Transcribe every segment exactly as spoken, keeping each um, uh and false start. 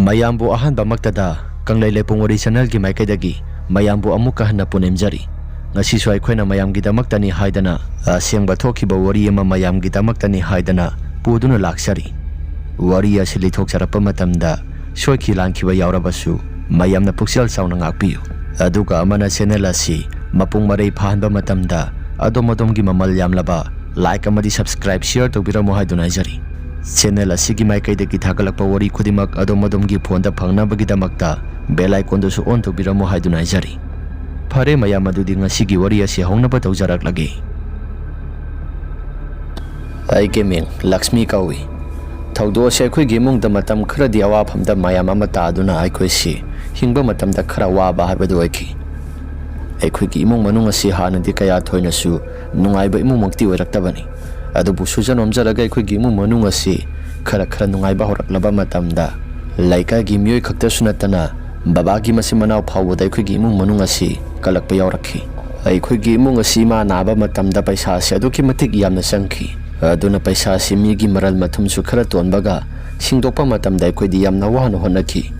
ꯃꯌꯥꯝꯕꯨ ꯑꯍꯥꯟꯕꯃꯛꯇꯗ ꯀꯪꯂꯩ ꯂꯩꯄꯨꯡ ꯋꯥꯔꯤ ꯆꯦꯅꯦꯜꯒꯤ ꯃꯥꯏꯀꯩꯗꯒꯤ ꯃꯌꯥꯝꯕꯨ ꯑꯃꯨꯛꯀ ꯍꯟꯅ ꯄꯨꯅꯤꯡꯖꯔꯤ꯫ ꯉꯁꯤꯁꯨ ꯑꯩꯈꯣꯏꯅ ꯃꯌꯥꯝꯒꯤꯗꯃꯛꯇꯅꯤ ꯍꯥꯏꯗꯅ ꯑꯁꯦꯡꯕ ꯊꯣꯛꯈꯤꯕ ꯋꯥꯔꯤ ꯑꯃ ꯃꯌꯥꯝꯒꯤꯗꯃꯛꯇꯅꯤ ꯍꯥꯏꯗꯅ ꯄꯨꯗꯨꯅ ꯂꯥꯛꯆꯔꯤ꯫ ꯋꯥꯔꯤ ꯑꯁꯤ ꯂꯤꯊꯣꯛꯆꯔꯛꯄ ꯃꯇꯝꯗ ꯁꯣꯏꯈꯤ ꯂꯥꯟꯈꯤꯕ ꯌꯥꯎꯔꯕꯁꯨ ꯃꯌꯥꯝꯅ ꯄꯨꯛꯆꯦꯜ ꯆꯥꯎꯅ ꯉꯥꯛꯄꯤꯌꯨ꯫ ꯑꯗꯨꯒ ꯑꯃꯅ ꯆꯦꯅꯦꯜ ꯑꯁꯤ ꯃꯄꯨꯡ ꯃꯔꯩ ꯐꯥꯍꯟꯕ ꯃꯇꯝꯗ ꯑꯗꯣꯝ ꯑꯗꯣꯝꯒꯤ ꯃꯃꯜ ꯌꯥꯝꯂꯕ ꯂꯥꯏꯛ ꯑꯃꯗꯤ ꯁꯕꯁꯀ꯭ꯔꯥꯏꯕ ꯁꯤꯌꯔ ꯇꯧꯕꯤꯔꯝꯃꯨ ꯍꯥꯏꯗꯨꯅ ꯍꯥꯏꯖꯔꯤ꯫ ꯆꯦꯅꯦꯜ ꯑꯁꯤꯒꯤ ꯃꯥꯏꯀꯩꯗꯒꯤ ꯊꯥꯒꯠꯂꯛꯄ ꯋꯥꯔꯤ ꯈꯨꯗꯤꯡꯃꯛ ꯑꯗꯣꯝ ꯑꯗꯣꯝꯒꯤ ꯐꯣꯟꯗ ꯐꯪꯅꯕꯒꯤꯗꯃꯛꯇ ꯕꯦꯜ ꯑꯥꯏꯀꯣꯟꯗꯨꯁꯨ ꯑꯣꯟ ꯇꯧꯕꯤꯔꯝꯃꯨ ꯍꯥꯏꯗꯨꯅ ꯍꯥꯏꯖꯔꯤ꯫ ꯐꯔꯦ ꯃꯌꯥꯝ, ꯑꯗꯨꯗꯤ ꯉꯁꯤꯒꯤ ꯋꯥꯔꯤ ꯑꯁꯤ ꯍꯧꯅꯕ ꯇꯧꯖꯔꯛꯂꯒꯦ꯫ ꯑꯩꯒꯤ ꯃꯤꯡ ꯂꯛꯁꯃꯤ ꯀꯧꯏ꯫ ꯊꯧꯗꯣꯛ ꯑꯁꯤ ꯑꯩꯈꯣꯏꯒꯤ ꯏꯃꯨꯡꯗ ꯃꯇꯝ ꯈꯔꯗꯤ ꯑꯋꯥꯐꯝꯗ ꯃꯌꯥꯝ ꯑꯃ ꯇꯥꯗꯨꯅ ꯑꯩꯈꯣꯏꯁꯤ ꯍꯤꯡꯕ ꯃꯇꯝꯗ ꯈꯔ ꯋꯥꯕ ꯍꯥꯏꯕꯗꯨ ꯑꯣꯏꯈꯤ꯫ ꯑꯩꯈꯣꯏꯒꯤ ꯏꯃꯨꯡ ꯃꯅꯨꯡ ꯑꯁꯤ ꯍꯥꯟꯅꯗꯤ ꯀꯌꯥ ꯊꯣꯏꯅꯁꯨ ꯅꯨꯡꯉꯥꯏꯕ ꯏꯃꯨꯡꯃꯛꯇꯤ ꯑꯣꯏꯔꯛꯇꯕꯅꯤ꯫ ꯑꯗꯨꯕꯨ ꯁꯨꯖ ꯅꯣꯝꯖꯔꯒ ꯑꯩꯈꯣꯏꯒꯤ ꯏꯃꯨꯡ ꯃꯅꯨꯡ ꯑꯁꯤ ꯈꯔ ꯈꯔ ꯅꯨꯡꯉꯥꯏꯕ ꯍꯧꯔꯛꯂꯕ ꯃꯇꯝꯗ, ꯂꯩꯀꯥꯏꯒꯤ ꯃꯤꯑꯣꯏ ꯈꯛꯇꯁꯨ ꯅꯠꯇꯅ ꯕꯕꯥꯒꯤ ꯃꯆꯤꯟ ꯃꯅꯥꯎ ꯐꯥꯎꯕꯗ ꯑꯩꯈꯣꯏꯒꯤ ꯏꯃꯨꯡ ꯃꯅꯨꯡ ꯑꯁꯤ ꯀꯜꯂꯛꯄ ꯌꯥꯎꯔꯛꯈꯤ꯫ ꯑꯩꯈꯣꯏꯒꯤ ꯏꯃꯨꯡ ꯑꯁꯤ ꯏꯃꯥ ꯅꯥꯕ ꯃꯇꯝꯗ ꯄꯩꯁꯥ ꯑꯁꯤ ꯑꯗꯨꯛꯀꯤ ꯃꯇꯤꯛ ꯌꯥꯝꯅ ꯆꯪꯈꯤ꯫ ꯑꯗꯨꯅ ꯄꯩꯁꯥ ꯑꯁꯤ ꯃꯤꯒꯤ ꯃꯔꯜ ꯃꯊꯨꯝꯁꯨ ꯈꯔ ꯇꯣꯟꯕꯒ ꯁꯤꯡꯗꯣꯛꯄ ꯃꯇꯝꯗ ꯑꯩꯈꯣꯏꯗꯤ ꯌꯥꯝꯅ ꯋꯥꯅ ꯍꯣꯠꯅꯈꯤ꯫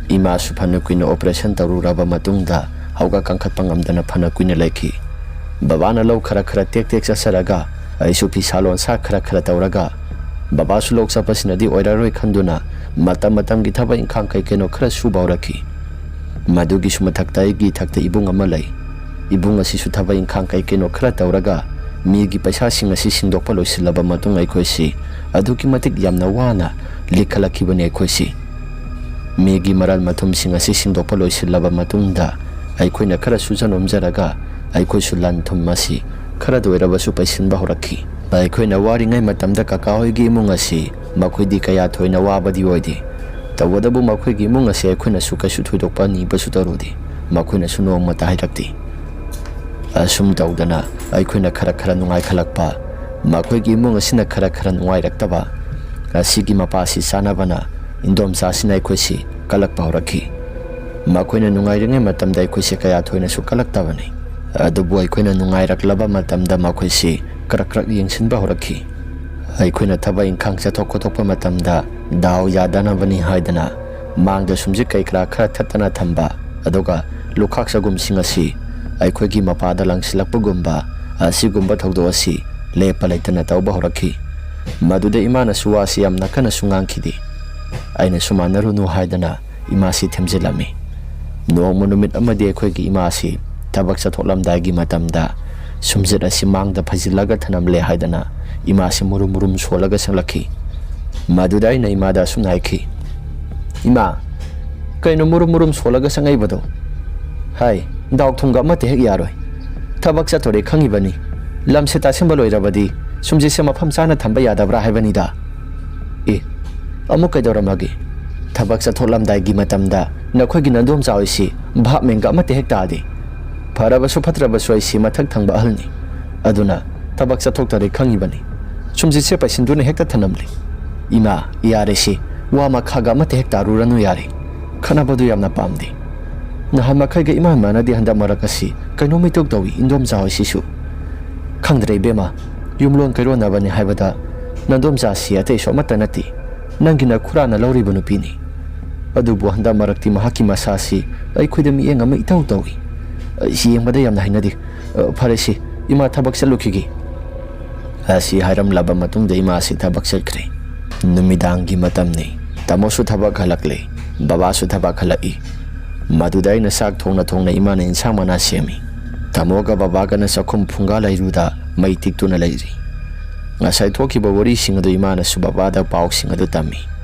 ꯏꯃꯥꯁꯨ ꯐꯅ ꯀꯨꯏꯅ ꯑꯣꯄꯔꯦꯁꯟ ꯇꯧꯔꯨꯔꯕ ꯃꯇꯨꯡꯗ ꯍꯧꯒꯠ ꯀꯥꯡꯈꯠꯄ ꯉꯝꯗꯅ ꯐꯅ ꯀꯨꯏꯅ ꯂꯩꯈꯤ꯫ ꯕꯕꯥꯅ ꯂꯧ ꯈꯔ ꯈꯔ ꯇꯦꯛ ꯇꯦꯛ ꯆꯠꯆꯔꯒ ꯑꯩꯁꯨ ꯐꯤꯁꯥ ꯂꯣꯟꯁꯥ ꯈꯔ ꯈꯔ ꯇꯧꯔꯒ ꯕꯕꯥꯁꯨ ꯂꯧ ꯆꯠꯄꯁꯤꯅꯗꯤ ꯑꯣꯏꯔꯔꯣꯏ ꯈꯟꯗꯨꯅ ꯃꯇꯝ ꯃꯇꯝꯒꯤ ꯊꯕꯛ ꯏꯪꯈꯥꯡ ꯀꯩ ꯀꯩꯅꯣ ꯈꯔ ꯁꯨꯕ ꯍꯧꯔꯛꯈꯤ꯫ ꯃꯗꯨꯒꯤꯁꯨ ꯃꯊꯛꯇ ꯑꯩꯒꯤ ꯏꯊꯛꯇ ꯏꯕꯨꯡ ꯑꯃ ꯂꯩ꯫ ꯏꯕꯨꯡ ꯑꯁꯤꯁꯨ ꯊꯕꯛ ꯏꯪꯈꯥꯡ ꯀꯩ ꯀꯩꯅꯣ ꯈꯔ ꯇꯧꯔꯒ ꯃꯤꯒꯤ ꯄꯩꯁꯥꯁꯤꯡ ꯑꯁꯤ ꯁꯤꯡꯗꯣꯛꯄ ꯂꯣꯏꯁꯤꯜꯂꯕ ꯃꯇꯨꯡ ꯑꯩꯈꯣꯏꯁꯤ ꯑꯗꯨꯛꯀꯤ ꯃꯇꯤꯛ ꯌꯥꯝꯅ ꯋꯥꯅ ꯂꯤꯈꯠꯂꯛꯈꯤꯕꯅꯤ꯫ ꯑꯩꯈꯣꯏꯁꯤ ꯃꯤꯒꯤ ꯃꯔꯜ ꯃꯊꯨꯝꯁꯤꯡ ꯑꯁꯤ ꯁꯤꯡꯗꯣꯛꯄ ꯂꯣꯏꯁꯤꯜꯂꯕ ꯃꯇꯨꯡꯗ ꯑꯩꯈꯣꯏꯅ ꯈꯔ ꯁꯨꯖ ꯅꯣꯝꯖꯔꯒ ꯑꯩꯈꯣꯏꯁꯨ ꯂꯟ ꯊꯨꯝ ꯑꯁꯤ ꯈꯔꯗ ꯑꯣꯏꯔꯕꯁꯨ ꯄꯩꯁꯤꯟꯕ ꯍꯧꯔꯛꯈꯤ꯫ ꯑꯩꯈꯣꯏꯅ ꯋꯥꯔꯤꯉꯩ ꯃꯇꯝꯗ ꯀꯀꯥ ꯍꯣꯏꯒꯤ ꯏꯃꯨꯡ ꯑꯁꯤ ꯃꯈꯣꯏꯗꯤ ꯀꯌꯥ ꯊꯣꯏꯅ ꯋꯥꯕꯗꯤ ꯑꯣꯏꯗꯦ꯫ ꯇꯧꯕꯇꯕꯨ ꯃꯈꯣꯏꯒꯤ ꯏꯃꯨꯡ ꯑꯁꯤ ꯑꯩꯈꯣꯏꯅꯁꯨ ꯀꯩꯁꯨ ꯊꯣꯏꯗꯣꯛꯄ ꯅꯤꯕꯁꯨ ꯇꯧꯔꯨꯗꯦ꯫ ꯃꯈꯣꯏꯅꯁꯨ ꯅꯣꯡꯃꯇ ꯍꯥꯏꯔꯛꯇꯦ꯫ ꯑꯁꯨꯝ ꯇꯧꯗꯅ ꯑꯩꯈꯣꯏꯅ ꯈꯔ ꯈꯔ ꯅꯨꯡꯉꯥꯏꯈꯠꯂꯛꯄ, ꯃꯈꯣꯏꯒꯤ ꯏꯃꯨꯡ ꯑꯁꯤꯅ ꯈꯔ ꯈꯔ ꯅꯨꯡꯉꯥꯏꯔꯛꯇꯕ, ꯑꯁꯤꯒꯤ ꯃꯄꯥꯁꯤ ꯆꯥꯅꯕꯅ ꯏꯟꯗꯣꯝꯆꯥꯁꯤꯅ ꯑꯩꯈꯣꯏꯁꯤ ꯀꯜꯂꯛꯄ ꯍꯧꯔꯛꯈꯤ꯫ ꯃꯈꯣꯏꯅ ꯅꯨꯡꯉꯥꯏꯔꯤꯉꯩ ꯃꯇꯝꯗ ꯑꯩꯈꯣꯏꯁꯦ ꯀꯌꯥ ꯊꯣꯏꯅꯁꯨ ꯀꯜꯂꯛꯇꯕꯅꯤ꯫ ꯑꯗꯨꯕꯨ ꯑꯩꯈꯣꯏꯅ ꯅꯨꯡꯉꯥꯏꯔꯛꯂꯕ ꯃꯇꯝꯗ ꯃꯈꯣꯏꯁꯤ ꯀ꯭ꯔꯛ ꯀ꯭ꯔꯛ ꯌꯦꯡꯁꯤꯟꯕ ꯍꯧꯔꯛꯈꯤ꯫ ꯑꯩꯈꯣꯏꯅ ꯊꯕꯛ ꯏꯪꯈꯥꯡ ꯆꯠꯊꯣꯛ ꯈꯣꯠꯇꯣꯛꯄ ꯃꯇꯝꯗ ꯗꯥꯎ ꯌꯥꯗꯅꯕꯅꯤ ꯍꯥꯏꯗꯅ ꯃꯥꯡꯗ ꯁꯨꯝꯖꯤꯠ ꯀꯩ ꯀꯔꯥ ꯈꯔ ꯊꯠꯇꯅ ꯊꯝꯕ, ꯑꯗꯨꯒ ꯂꯨꯈꯥꯛ ꯆꯒꯨꯝꯁꯤꯡ ꯑꯁꯤ ꯑꯩꯈꯣꯏꯒꯤ ꯃꯄꯥꯗ ꯂꯪꯁꯤꯜꯂꯛꯄꯒꯨꯝꯕ ꯑꯁꯤꯒꯨꯝꯕ ꯊꯧꯗꯣꯛ ꯑꯁꯤ ꯂꯦꯞꯄ ꯂꯩꯇꯅ ꯇꯧꯕ ꯍꯧꯔꯛꯈꯤ꯫ ꯃꯗꯨꯗ ꯏꯃꯥꯅꯁꯨ ꯋꯥꯁꯤ ꯌꯥꯝꯅ ꯀꯟꯅꯁꯨ ꯉꯥꯡꯈꯤꯗꯦ꯫ ꯑꯩꯅꯁꯨ ꯃꯥꯟꯅꯔꯨꯅꯨ ꯍꯥꯏꯗꯅ ꯏꯃꯥꯁꯤ ꯊꯦꯝꯖꯤꯜꯂꯝꯃꯤ꯫ ꯅꯣꯡꯃ ꯅꯨꯃꯤꯠ ꯑꯃꯗꯤ ꯑꯩꯈꯣꯏꯒꯤ ꯏꯃꯥꯁꯤ ꯊꯕꯛ ꯆꯠꯊꯣꯛꯂꯝꯗꯥꯏꯒꯤ ꯃꯇꯝꯗ ꯁꯨꯝꯖꯤꯠ ꯑꯁꯤ ꯃꯥꯡꯗ ꯐꯩꯖꯤꯜꯂꯒ ꯊꯅꯝꯂꯦ ꯍꯥꯏꯗꯅ ꯏꯃꯥꯁꯤ ꯃꯨꯔꯨꯝ ꯃꯨꯔꯨꯝ ꯁꯣꯜꯂꯒ ꯆꯪꯂꯛꯈꯤ꯫ ꯃꯗꯨꯗ ꯑꯩꯅ ꯏꯃꯥꯗ ꯑꯁꯨꯝꯅ ꯍꯥꯏꯈꯤ, "ꯏꯃꯥ, ꯀꯩꯅꯣ ꯃꯨꯔꯨꯝ ꯃꯨꯔꯨꯝ ꯁꯣꯜꯂꯒ ꯆꯪꯉꯛꯏꯕꯗꯣ? ꯍꯥꯏ, ꯗꯥꯎ ꯊꯨꯝꯒ ꯑꯃꯠꯇ ꯍꯦꯛ ꯌꯥꯔꯣꯏ꯫ ꯊꯕꯛ ꯆꯠꯇꯣꯔꯦ ꯈꯪꯉꯤꯕꯅꯤ꯫ ꯂꯝꯁꯦ ꯇꯥꯁꯤꯟꯕ ꯂꯣꯏꯔꯕꯗꯤ ꯁꯨꯝꯖꯤꯠꯁꯦ ꯃꯐꯝ ꯆꯥꯅ ꯊꯝꯕ ꯌꯥꯗꯕ꯭ꯔꯥ ꯍꯥꯏꯕꯅꯤꯗ꯫ ꯑꯦ, ꯑꯃꯨꯛ ꯀꯩꯗꯧꯔꯝꯃꯒꯦ? ꯊꯕꯛ ꯆꯠꯊꯣꯛꯂꯝꯗꯥꯏꯒꯤ ꯃꯇꯝꯗ ꯅꯈꯣꯏꯒꯤ ꯅꯗꯣꯝꯆꯥ ꯍꯣꯏꯁꯤ ꯚꯥꯞ ꯃꯦꯟꯒ ꯑꯃꯠꯇ ꯍꯦꯛ ꯇꯥꯗꯦ꯫ ꯐꯔꯕꯁꯨ ꯐꯠꯇ꯭ꯔꯕꯁꯨ ꯑꯩꯁꯤ ꯃꯊꯛ ꯊꯪꯕ ꯑꯍꯜꯅꯤ꯫ ꯑꯗꯨꯅ ꯊꯕꯛ ꯆꯠꯊꯣꯛꯇꯔꯦ ꯈꯪꯉꯤꯕꯅꯤ꯫ ꯁꯨꯝꯖꯤꯠꯁꯦ ꯄꯩꯁꯤꯟꯗꯨꯅ ꯍꯦꯛꯇ ꯊꯅꯝꯂꯤ꯫ ꯏꯃꯥ, ꯌꯥꯔꯦꯁꯤ, ꯋꯥ ꯃꯈꯥꯒ ꯑꯃꯠꯇ ꯍꯦꯛ ꯇꯥꯔꯨꯔꯅꯨ ꯌꯥꯔꯦ꯫ ꯈꯠꯅꯕꯗꯨ ꯌꯥꯝꯅ ꯄꯥꯝꯗꯦ꯫ ꯅꯍꯥꯟ ꯃꯈꯩꯒ ꯏꯃꯥꯟ ꯃꯥꯟꯅꯗꯦ ꯍꯟꯗꯛ ꯃꯔꯛ ꯑꯁꯤ꯫ ꯀꯩꯅꯣꯝ ꯏꯇꯧ ꯇꯧꯏ ꯏꯟꯗꯣꯝꯆꯥ ꯍꯣꯏꯁꯤꯁꯨ꯫ ꯈꯪꯗ꯭ꯔꯦ ꯏꯕꯦꯝꯃ, ꯌꯨꯝꯂꯣꯟ ꯀꯩꯔꯣꯟꯅꯕꯅꯤ ꯍꯥꯏꯕꯗ ꯅꯟꯗꯣꯝꯆꯥꯁꯤ ꯑꯇꯩꯁꯨ ꯑꯃꯠꯇ ꯅꯠꯇꯦ꯫ ꯅꯪꯒꯤꯅ ꯈꯨꯔꯥꯅ ꯂꯧꯔꯤꯕ ꯅꯨꯄꯤꯅꯤ꯫ ꯑꯗꯨꯕꯨ ꯍꯟꯗꯛ ꯃꯔꯛꯇꯤ ꯃꯍꯥꯛꯀꯤ ꯃꯁꯥꯁꯤ ꯑꯩꯈꯣꯏꯗ ꯃꯤꯠꯌꯦꯡ ꯑꯃ ꯏꯇꯧ ꯇꯧꯏ꯫ ꯑꯩ ꯌꯦꯡꯕꯗ ꯌꯥꯝꯅ ꯍꯩꯅꯗꯦ꯫ ꯑ, ꯐꯔꯦꯁꯤ, ꯏꯃꯥ ꯊꯕꯛ ꯆꯠꯂꯨꯈꯤꯒꯦ꯫" ꯑꯁꯤ ꯍꯥꯏꯔꯝꯂꯕ ꯃꯇꯨꯡꯗ ꯏꯃꯥꯁꯤ ꯊꯕꯛ ꯆꯠꯈ꯭ꯔꯦ꯫ ꯅꯨꯃꯤꯗꯥꯡꯒꯤ ꯃꯇꯝꯅꯤ꯫ ꯇꯥꯃꯣꯁꯨ ꯊꯕꯛ ꯍꯜꯂꯛꯂꯦ꯫ ꯕꯕꯥꯁꯨ ꯊꯕꯛ ꯍꯜꯂꯛꯏ꯫ ꯃꯗꯨꯗ ꯑꯩꯅ ꯆꯥꯛ ꯊꯣꯡꯅ ꯊꯣꯡꯅ ꯏꯃꯥꯅ ꯏꯟꯁꯥꯡ ꯃꯅꯥ ꯁꯦꯝꯃꯤ꯫ ꯇꯥꯃꯣꯒ ꯕꯕꯥꯒꯅ ꯆꯥꯛꯈꯨꯝ ꯐꯨꯡꯒꯥ ꯂꯩꯔꯨꯗ ꯃꯩ ꯇꯤꯛꯇꯨꯅ ꯂꯩꯔꯤ꯫ ꯉꯁꯥꯏ ꯊꯣꯛꯈꯤꯕ ꯋꯥꯔꯤꯁꯤꯡ ꯑꯗꯨ ꯏꯃꯥꯅꯁꯨ ꯕꯕꯥꯗ ꯄꯥꯎꯁꯤꯡ ꯑꯗꯨ ꯇꯝꯃꯤ꯫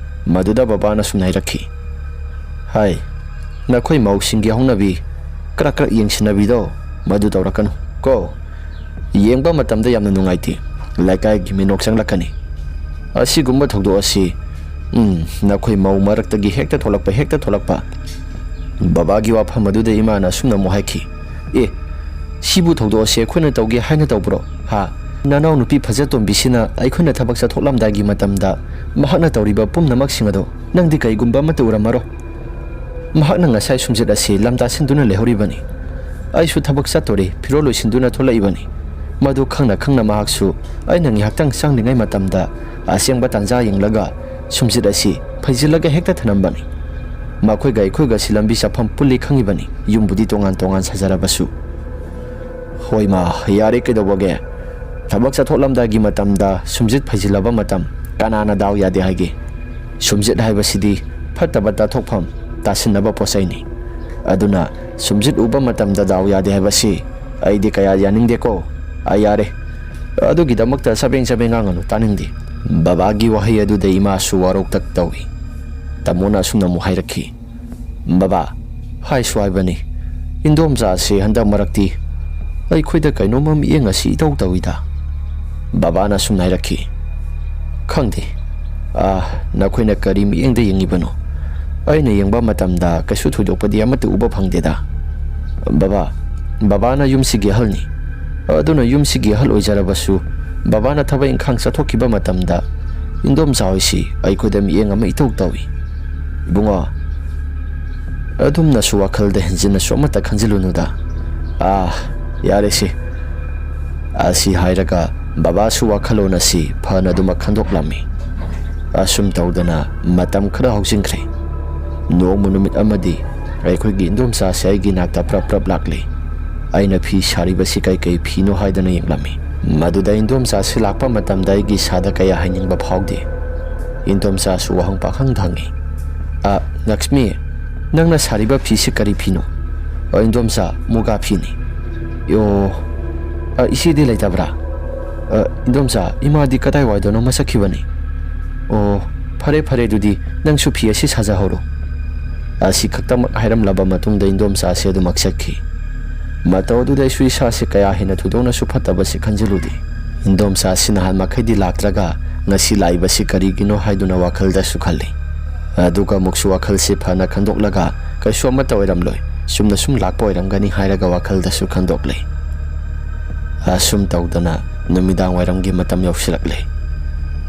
ꯃꯗꯨꯗ ꯕꯕꯥꯅ ꯁꯨꯝ ꯍꯥꯏꯔꯛꯈꯤ, "ꯍꯥꯏ, ꯅꯈꯣꯏ ꯃꯧꯁꯤꯡꯒꯤ ꯍꯧꯅꯕꯤ ꯀ꯭ꯔꯛ ꯀ꯭ꯔꯛ ꯌꯦꯡꯁꯤꯟꯅꯕꯤꯗꯣ ꯃꯗꯨ ꯇꯧꯔꯛꯀꯅꯨ ꯀꯣ꯫ ꯌꯦꯡꯕ ꯃꯇꯝꯗ ꯌꯥꯝꯅ ꯅꯨꯡꯉꯥꯏꯇꯦ꯫ ꯂꯩꯀꯥꯏꯒꯤ ꯃꯤꯅꯣꯛ ꯆꯪꯂꯛꯀꯅꯤ꯫ ꯑꯁꯤꯒꯨꯝꯕ ꯊꯧꯗꯣꯛ ꯑꯁꯤ, ꯎꯝ, ꯅꯈꯣꯏ ꯃꯧ ꯃꯔꯛꯇꯒꯤ ꯍꯦꯛꯇ ꯊꯣꯛꯂꯛꯄ, ꯍꯦꯛꯇ ꯊꯣꯛꯂꯛꯄ꯫" ꯕꯕꯥꯒꯤ ꯋꯥꯐꯝ ꯑꯗꯨꯗ ꯏꯃꯥꯅ ꯑꯁꯨꯝꯅ ꯑꯃꯨꯛ ꯍꯥꯏꯈꯤ, "ꯑꯦ, ꯁꯤꯕꯨ ꯊꯧꯗꯣꯛ ꯑꯁꯤ ꯑꯩꯈꯣꯏꯅ ꯇꯧꯒꯦ ꯍꯥꯏꯅ ꯇꯧꯕ꯭ꯔꯣ? ꯍꯥ? ꯅꯅꯥꯎ ꯅꯨꯄꯤ ꯐꯖꯇꯣꯝꯕꯤꯁꯤꯅ ꯑꯩꯈꯣꯏꯅ ꯊꯕꯛ ꯆꯠꯊꯣꯛꯂꯝꯗꯥꯏꯒꯤ ꯃꯇꯝꯗ ꯃꯍꯥꯛꯅ ꯇꯧꯔꯤꯕ ꯄꯨꯝꯅꯃꯛꯁꯤꯡ ꯑꯗꯣ ꯅꯪꯗꯤ ꯀꯩꯒꯨꯝꯕ ꯑꯃꯠꯇ ꯎꯔꯝꯃꯔꯣꯏ꯫ ꯃꯍꯥꯛꯅ ꯉꯁꯥꯏ ꯁꯨꯝꯖꯤꯠ ꯑꯁꯤ ꯂꯝ ꯇꯥꯁꯤꯟꯗꯨꯅ ꯂꯩꯍꯧꯔꯤꯕꯅꯤ꯫ ꯑꯩꯁꯨ ꯊꯕꯛ ꯆꯠꯇꯣꯔꯦ, ꯐꯤꯔꯣꯜ ꯂꯣꯏꯁꯤꯟꯗꯨꯅ ꯊꯣꯛꯂꯛꯏꯕꯅꯤ꯫ ꯃꯗꯨ ꯈꯪꯅ ꯈꯪꯅ ꯃꯍꯥꯛꯁꯨ ꯑꯩꯅ ꯉꯥꯏꯍꯥꯛꯇꯪ ꯆꯪꯂꯤꯉꯩ ꯃꯇꯝꯗ ꯑꯁꯦꯡꯕ ꯇꯥꯟꯖꯥ ꯌꯦꯡꯂꯒ ꯁꯨꯝꯖꯤꯠ ꯑꯁꯤ ꯐꯩꯖꯤꯜꯂꯒ ꯍꯦꯛꯇ ꯊꯅꯝꯕꯅꯤ꯫ ꯃꯈꯣꯏꯒ ꯑꯩꯈꯣꯏꯒꯁꯤ ꯂꯝꯕꯤ ꯆꯠꯐꯝ ꯄꯨꯜꯂꯤ ꯈꯪꯉꯤꯕꯅꯤ, ꯌꯨꯝꯕꯨꯗꯤ ꯇꯣꯉꯥꯟ ꯇꯣꯉꯥꯟ ꯁꯥꯖꯔꯕꯁꯨ꯫ ꯍꯣꯏ ꯃꯥ, ꯌꯥꯔꯦ, ꯀꯩꯗꯧꯕꯒꯦ? ꯊꯕꯛ ꯆꯠꯊꯣꯛꯂꯝꯗꯥꯏꯒꯤ ꯃꯇꯝꯗ ꯁꯨꯝꯖꯤꯠ ꯐꯩꯖꯤꯜꯂꯕ ꯃꯇꯝ ꯀꯅꯥꯅ ꯗꯥꯎ ꯌꯥꯗꯦ ꯍꯥꯏꯒꯦ? ꯁꯨꯝꯖꯤꯠ ꯍꯥꯏꯕꯁꯤꯗꯤ ꯐꯠꯇꯕ ꯇꯥꯊꯣꯛꯐꯝ, ꯇꯥꯁꯤꯟꯅꯕ ꯄꯣꯠꯆꯩꯅꯤ꯫ ꯑꯗꯨꯅ ꯁꯨꯝꯖꯤꯠ ꯎꯕ ꯃꯇꯝꯗ ꯗꯥꯎ ꯌꯥꯗꯦ ꯍꯥꯏꯕꯁꯤ ꯑꯩꯗꯤ ꯀꯌꯥ ꯌꯥꯅꯤꯡꯗꯦꯀꯣ꯫ ꯑ, ꯌꯥꯔꯦ, ꯑꯗꯨꯒꯤꯗꯃꯛꯇ ꯆꯕꯦꯡ ꯆꯕꯦꯡ ꯉꯥꯡꯒꯅꯨ, ꯇꯥꯅꯤꯡꯗꯦ꯫ ꯕꯕꯥꯒꯤ ꯋꯥꯍꯩ ꯑꯗꯨꯗ ꯏꯃꯥꯁꯨ ꯋꯥꯔꯧꯇꯛ ꯇꯧꯏ꯫ ꯇꯥꯃꯣꯅ ꯑꯁꯨꯝꯅ ꯑꯃꯨꯛ ꯍꯥꯏꯔꯛꯈꯤ, "ꯕꯕꯥ, ꯍꯥꯏꯁꯨ ꯍꯥꯏꯕꯅꯤ, ꯏꯟꯗꯣꯝꯆꯥꯁꯦ ꯍꯟꯗꯛ ꯃꯔꯛꯇꯤ ꯑꯩꯈꯣꯏꯗ ꯀꯩꯅꯣꯝꯃ ꯃꯤꯠꯌꯦꯡ ꯑꯁꯤ ꯏꯇꯧ ꯇꯧꯏꯗ"꯫ ꯕꯕꯥꯅ ꯑꯁꯨꯝꯅ ꯍꯥꯏꯔꯛꯈꯤ, "ꯈꯪꯗꯦ, ꯑꯥ, ꯅꯈꯣꯏꯅ ꯀꯔꯤ ꯃꯤꯠꯌꯦꯡꯗ ꯌꯦꯡꯉꯤꯕꯅꯣ? ꯑꯩꯅ ꯌꯦꯡꯕ ꯃꯇꯝꯗ ꯀꯩꯁꯨ ꯊꯣꯏꯗꯣꯛꯄꯗꯤ ꯑꯃꯠꯇ ꯎꯕ ꯐꯪꯗꯦꯗ"꯫ "ꯕꯕꯥ, ꯕꯕꯥꯅ ꯌꯨꯝꯁꯤꯒꯤ ꯑꯍꯜꯅꯤ, ꯑꯗꯨꯅ ꯌꯨꯝꯁꯤꯒꯤ ꯑꯍꯜ ꯑꯣꯏꯖꯔꯕꯁꯨ ꯕꯕꯥꯅ ꯊꯕꯛ ꯏꯪꯈꯥꯡ ꯆꯠꯊꯣꯛꯈꯤꯕ ꯃꯇꯝꯗ ꯏꯟꯗꯣꯝꯆꯥ ꯍꯣꯏꯁꯤ ꯑꯩꯈꯣꯏꯗ ꯃꯤꯠꯌꯦꯡ ꯑꯃ ꯏꯇꯧ ꯇꯧꯏ꯫ ꯏꯕꯨꯡꯉꯣ, ꯑꯗꯨꯝꯅꯁꯨ ꯋꯥꯈꯜꯗ ꯍꯦꯟꯖꯤꯟꯅꯁꯨ ꯑꯃꯠꯇ ꯈꯟꯖꯤꯜꯂꯨꯅꯨꯗ꯫ ꯑꯥ, ꯌꯥꯔꯦꯁꯦ"꯫ ꯑꯁꯤ ꯍꯥꯏꯔꯒ ꯕꯕꯥꯁꯨ ꯋꯥꯈꯜꯂꯣꯟ ꯑꯁꯤ ꯐꯅ ꯑꯗꯨꯃꯛ ꯈꯟꯗꯣꯛꯂꯝꯃꯤ꯫ ꯑꯁꯨꯝ ꯇꯧꯗꯅ ꯃꯇꯝ ꯈꯔ ꯍꯧꯖꯤꯟꯈ꯭ꯔꯦ꯫ ꯅꯣꯡꯃ ꯅꯨꯃꯤꯠ ꯑꯃꯗꯤ ꯑꯩꯈꯣꯏꯒꯤ ꯏꯟꯗꯣꯝꯆꯥꯁꯦ ꯑꯩꯒꯤ ꯅꯥꯛꯇ ꯄ꯭ꯔꯞ ꯄ꯭ꯔꯞ ꯂꯥꯛꯂꯦ꯫ ꯑꯩꯅ ꯐꯤ ꯁꯥꯔꯤꯕꯁꯤ ꯀꯩꯀꯩ ꯐꯤꯅꯣ ꯍꯥꯏꯗꯅ ꯌꯦꯡꯂꯝꯃꯤ꯫ ꯃꯗꯨꯗ ꯏꯟꯗꯣꯝꯆꯥꯁꯤ ꯂꯥꯛꯄ ꯃꯇꯝꯗ ꯑꯩꯒꯤ ꯏꯁꯥꯗ ꯀꯌꯥ ꯍꯥꯏꯅꯤꯡꯕ ꯐꯥꯎꯗꯦ꯫ ꯏꯟꯗꯣꯝꯆꯥꯁꯨ ꯋꯥꯍꯪ ꯄꯥꯈꯪꯗ ꯍꯪꯉꯤ, "ꯑ, ꯂꯛꯁꯃꯤ, ꯅꯪꯅ ꯁꯥꯔꯤꯕ ꯐꯤꯁꯤ ꯀꯔꯤ ꯐꯤꯅꯣ?" "ꯑ, ꯏꯟꯗꯣꯝꯆꯥ, ꯃꯨꯒꯥ ꯐꯤꯅꯤ"꯫ "ꯑꯣ, ꯑ, ꯏꯆꯦꯗꯤ ꯂꯩꯇꯕ꯭ꯔꯥ?" "ꯑ, ꯏꯟꯗꯣꯝꯆꯥ, ꯏꯃꯥꯗꯤ ꯀꯗꯥꯏꯋꯥꯏꯗꯅꯣꯃ ꯆꯠꯈꯤꯕꯅꯤ"꯫ "ꯑꯣ, ꯐꯔꯦ ꯐꯔꯦ, ꯑꯗꯨꯗꯤ ꯅꯪꯁꯨ ꯐꯤ ꯑꯁꯤ ꯁꯥꯖꯍꯧꯔꯣ"꯫ ꯑꯁꯤ ꯈꯛꯇꯃꯛ ꯍꯥꯏꯔꯝꯂꯕ ꯃꯇꯨꯡꯗ ꯏꯟꯗꯣꯝꯆꯥꯁꯦ ꯑꯗꯨꯃꯛ ꯆꯠꯈꯤ꯫ ꯃꯇꯧ ꯑꯗꯨꯗ ꯑꯩꯁꯨ ꯏꯁꯥꯁꯦ ꯀꯌꯥ ꯍꯦꯟꯅ ꯊꯣꯏꯗꯣꯛꯅꯁꯨ ꯐꯠꯇꯕꯁꯦ ꯈꯟꯖꯤꯜꯂꯨꯗꯦ꯫ ꯏꯟꯗꯣꯝꯆꯥꯁꯤ ꯅꯍꯥꯟ ꯃꯈꯩꯗꯤ ꯂꯥꯛꯇ꯭ꯔꯒ ꯉꯁꯤ ꯂꯥꯛꯏꯕꯁꯤ ꯀꯔꯤꯒꯤꯅꯣ ꯍꯥꯏꯗꯨꯅ ꯋꯥꯈꯜꯗꯁꯨ ꯈꯜꯂꯤ꯫ ꯑꯗꯨꯒ ꯑꯃꯨꯛꯁꯨ ꯋꯥꯈꯜꯁꯦ ꯐꯅ ꯈꯟꯗꯣꯛꯂꯒ ꯀꯩꯁꯨ ꯑꯃꯠꯇ ꯑꯣꯏꯔꯝꯂꯣꯏ, ꯆꯨꯝꯅ ꯁꯨꯝ ꯂꯥꯛꯄ ꯑꯣꯏꯔꯝꯒꯅꯤ ꯍꯥꯏꯔꯒ ꯋꯥꯈꯜꯗꯁꯨ ꯈꯟꯗꯣꯛꯂꯤ꯫ ꯑꯁꯨꯝ ꯇꯧꯗꯅ ꯅꯨꯃꯤꯗꯥꯡ ꯋꯥꯏꯔꯝꯒꯤ ꯃꯇꯝ ꯌꯧꯁꯤꯜꯂꯛꯂꯦ꯫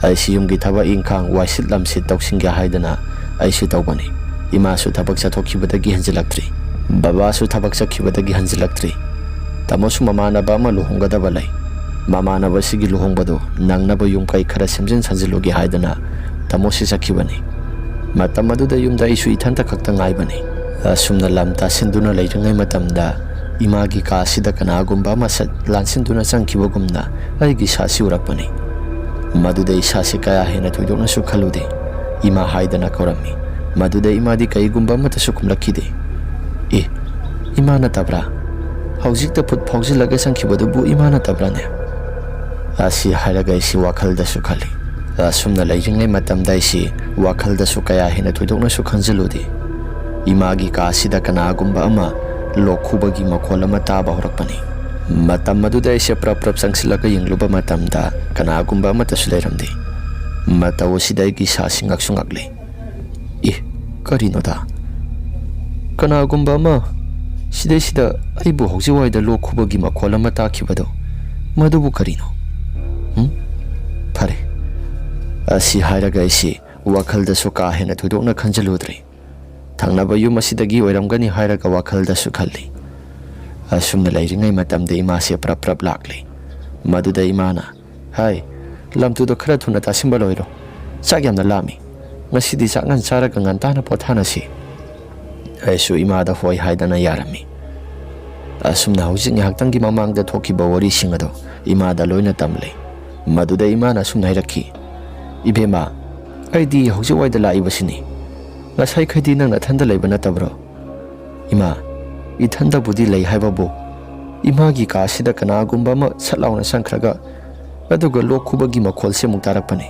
ꯑꯩꯁꯤ ꯌꯨꯝꯒꯤ ꯊꯕꯛ ꯏꯪꯈꯥꯡ ꯋꯥꯏꯁꯤꯠ ꯂꯝꯁꯤꯠ ꯇꯧꯁꯤꯟꯒꯦ ꯍꯥꯏꯗꯅ ꯑꯩꯁꯨ ꯇꯧꯕꯅꯤ꯫ ꯏꯃꯥꯁꯨ ꯊꯕꯛ ꯆꯠꯊꯣꯛꯈꯤꯕꯗꯒꯤ ꯍꯟꯖꯤꯜꯂꯛꯇ꯭ꯔꯤ꯫ ꯕꯕꯥꯁꯨ ꯊꯕꯛ ꯆꯠꯈꯤꯕꯗꯒꯤ ꯍꯟꯖꯤꯜꯂꯛꯇ꯭ꯔꯤ꯫ ꯇꯥꯃꯣꯁꯨ ꯃꯃꯥꯟꯅꯕ ꯑꯃ ꯂꯨꯍꯣꯡꯒꯗꯕ ꯂꯩ꯫ ꯃꯃꯥꯟꯅꯕꯁꯤꯒꯤ ꯂꯨꯍꯣꯡꯕꯗꯨ ꯅꯪꯅꯕ ꯌꯨꯝ ꯀꯩ ꯈꯔ ꯁꯦꯝꯖꯤꯟ ꯁꯥꯖꯤꯜꯂꯨꯒꯦ ꯍꯥꯏꯗꯅ ꯇꯥꯃꯣꯁꯤ ꯆꯠꯈꯤꯕꯅꯤ꯫ ꯃꯇꯝ ꯑꯗꯨꯗ ꯌꯨꯝꯗ ꯑꯩꯁꯨ ꯏꯊꯟꯇ ꯈꯛꯇ ꯉꯥꯏꯕꯅꯤ꯫ ꯑꯁꯨꯝꯅ ꯂꯝ ꯇꯥꯁꯤꯟꯗꯨꯅ ꯂꯩꯔꯤꯉꯩ ꯃꯇꯝꯗ ꯏꯃꯥꯒꯤ ꯀꯥ ꯑꯁꯤꯗ ꯀꯅꯥꯒꯨꯝꯕ ꯑꯃ ꯁꯠ ꯂꯥꯟꯁꯤꯟꯗꯨꯅ ꯆꯪꯈꯤꯕꯒꯨꯝꯅ ꯑꯩꯒꯤ ꯏꯁꯥꯁꯤ ꯎꯔꯛꯄꯅꯤ꯫ ꯃꯗꯨꯗ ꯏꯁꯥꯁꯤ ꯀꯌꯥ ꯍꯦꯟꯅ ꯊꯣꯏꯗꯣꯛꯅꯁꯨ ꯈꯜꯂꯨꯗꯦ꯫ ꯏꯃꯥ ꯍꯥꯏꯗꯅ ꯀꯧꯔꯝꯃꯤ꯫ ꯃꯗꯨꯗ ꯏꯃꯥꯗꯤ ꯀꯔꯤꯒꯨꯝꯕ ꯑꯃꯠꯇꯁꯨ ꯈꯨꯝꯂꯛꯈꯤꯗꯦ꯫ "ꯑꯦ, ꯏꯃꯥ ꯅꯠꯇꯕ꯭ꯔꯥ? ꯍꯧꯖꯤꯛꯇ ꯐꯨꯠ ꯐꯥꯎꯖꯤꯜꯂꯒ ꯆꯪꯈꯤꯕꯗꯨꯕꯨ ꯏꯃꯥ ꯅꯠꯇꯕ꯭ꯔꯥꯅꯦ?" ꯑꯁꯤ ꯍꯥꯏꯔꯒ ꯑꯩꯁꯤ ꯋꯥꯈꯜꯗꯁꯨ ꯈꯜꯂꯤ꯫ ꯑꯁꯨꯝꯅ ꯂꯩꯔꯤꯉꯩ ꯃꯇꯝꯗ ꯑꯩꯁꯤ ꯋꯥꯈꯜꯗꯁꯨ ꯀꯌꯥ ꯍꯦꯟꯅ ꯊꯣꯏꯗꯣꯛꯅꯁꯨ ꯈꯟꯖꯤꯜꯂꯨꯗꯦ꯫ ꯏꯃꯥꯒꯤ ꯀꯥ ꯑꯁꯤꯗ ꯀꯅꯥꯒꯨꯝꯕ ꯑꯃ ꯂꯣꯛ ꯈꯨꯕꯒꯤ ꯃꯈꯣꯜ ꯑꯃ ꯇꯥꯕ ꯍꯧꯔꯛꯄꯅꯤ꯫ ꯃꯇꯝ ꯑꯗꯨꯗ ꯑꯩꯁꯦ ꯄ꯭ꯔꯞ ꯄ꯭ꯔꯞ ꯆꯪꯁꯤꯜꯂꯒ ꯌꯦꯡꯂꯨꯕ ꯃꯇꯝꯗ ꯀꯅꯥꯒꯨꯝꯕ ꯑꯃꯠꯇꯁꯨ ꯂꯩꯔꯝꯗꯦ꯫ ꯃꯇꯧ ꯑꯁꯤꯗ ꯑꯩꯒꯤ ꯏꯁꯥꯁꯤ ꯉꯛꯁꯨ ꯉꯛꯂꯤ꯫ "ꯏ, ꯀꯔꯤꯅꯣꯗ? ꯀꯅꯥꯒꯨꯝꯕ ꯑꯃ ꯁꯤꯗꯩꯁꯤꯗ ꯑꯩꯕꯨ ꯍꯧꯖꯤꯛꯋꯥꯏꯗ ꯂꯣꯛ ꯈꯨꯕꯒꯤ ꯃꯈꯣꯜ ꯑꯃ ꯇꯥꯈꯤꯕꯗꯣ, ꯃꯗꯨꯕꯨ ꯀꯔꯤꯅꯣ? ꯎꯝ? ꯐꯔꯦ꯫" ꯑꯁꯤ ꯍꯥꯏꯔꯒ ꯑꯩꯁꯤ ꯋꯥꯈꯜꯗꯁꯨ ꯀꯥ ꯍꯦꯟꯅ ꯊꯣꯏꯗꯣꯛꯅ ꯈꯟꯖꯤꯜꯂꯨꯗ꯭ꯔꯦ꯫ ꯊꯪꯅꯕ ꯌꯨꯝ ꯑꯁꯤꯗꯒꯤ ꯑꯣꯏꯔꯝꯒꯅꯤ ꯍꯥꯏꯔꯒ ꯋꯥꯈꯜꯗꯁꯨ ꯈꯜꯂꯤ꯫ ꯑꯁꯨꯝꯅ ꯂꯩꯔꯤꯉꯩ ꯃꯇꯝꯗ ꯏꯃꯥꯁꯦ ꯄ꯭ꯔꯞ ꯄ꯭ꯔꯞ ꯂꯥꯛꯂꯦ꯫ ꯃꯗꯨꯗ ꯏꯃꯥꯅ, "ꯍꯥꯏ, ꯂꯝꯇꯨꯗꯣ ꯈꯔ ꯊꯨꯅ ꯇꯥꯁꯤꯟꯕ ꯂꯣꯏꯔꯣ꯫ ꯆꯥꯛ ꯌꯥꯝꯅ ꯂꯥꯝꯃꯤ꯫ ꯉꯁꯤꯗꯤ ꯆꯥꯛ ꯉꯟ ꯆꯥꯔꯒ ꯉꯟꯇꯥꯅ ꯄꯣꯊꯥꯅꯁꯤ꯫" ꯑꯩꯁꯨ ꯏꯃꯥꯗ ꯍꯣꯏ ꯍꯥꯏꯗꯅ ꯌꯥꯔꯝꯃꯤ꯫ ꯑꯁꯨꯝꯅ ꯍꯧꯖꯤꯛ ꯉꯥꯏꯍꯥꯛꯇꯪꯒꯤ ꯃꯃꯥꯡꯗ ꯊꯣꯛꯈꯤꯕ ꯋꯥꯔꯤꯁꯤꯡ ꯑꯗꯣ ꯏꯃꯥꯗ ꯂꯣꯏꯅ ꯇꯝꯂꯦ꯫ ꯃꯗꯨꯗ ꯏꯃꯥꯅ ꯑꯁꯨꯝꯅ ꯍꯥꯏꯔꯛꯈꯤ, "ꯏꯕꯦꯝꯃ, ꯑꯩꯗꯤ ꯍꯧꯖꯤꯛꯋꯥꯏꯗ ꯂꯥꯛꯏꯕꯁꯤꯅꯤ꯫ ꯉꯁꯥꯏꯈꯩꯗꯤ ꯅꯪ ꯅꯊꯟꯗ ꯂꯩꯕ ꯅꯠꯇꯕ꯭ꯔꯣ?" "ꯏꯃꯥ, ꯏꯊꯟꯗꯕꯨꯗꯤ ꯂꯩ ꯍꯥꯏꯕꯕꯨ, ꯏꯃꯥꯒꯤ ꯀꯥ ꯑꯁꯤꯗ ꯀꯅꯥꯒꯨꯝꯕ ꯑꯃ ꯁꯠ ꯂꯥꯎꯅ ꯆꯪꯈ꯭ꯔꯒ ꯑꯗꯨꯒ ꯂꯣꯛ ꯈꯨꯕꯒꯤ ꯃꯈꯣꯜꯁꯦ ꯑꯃꯨꯛ ꯇꯥꯔꯛꯄꯅꯤ꯫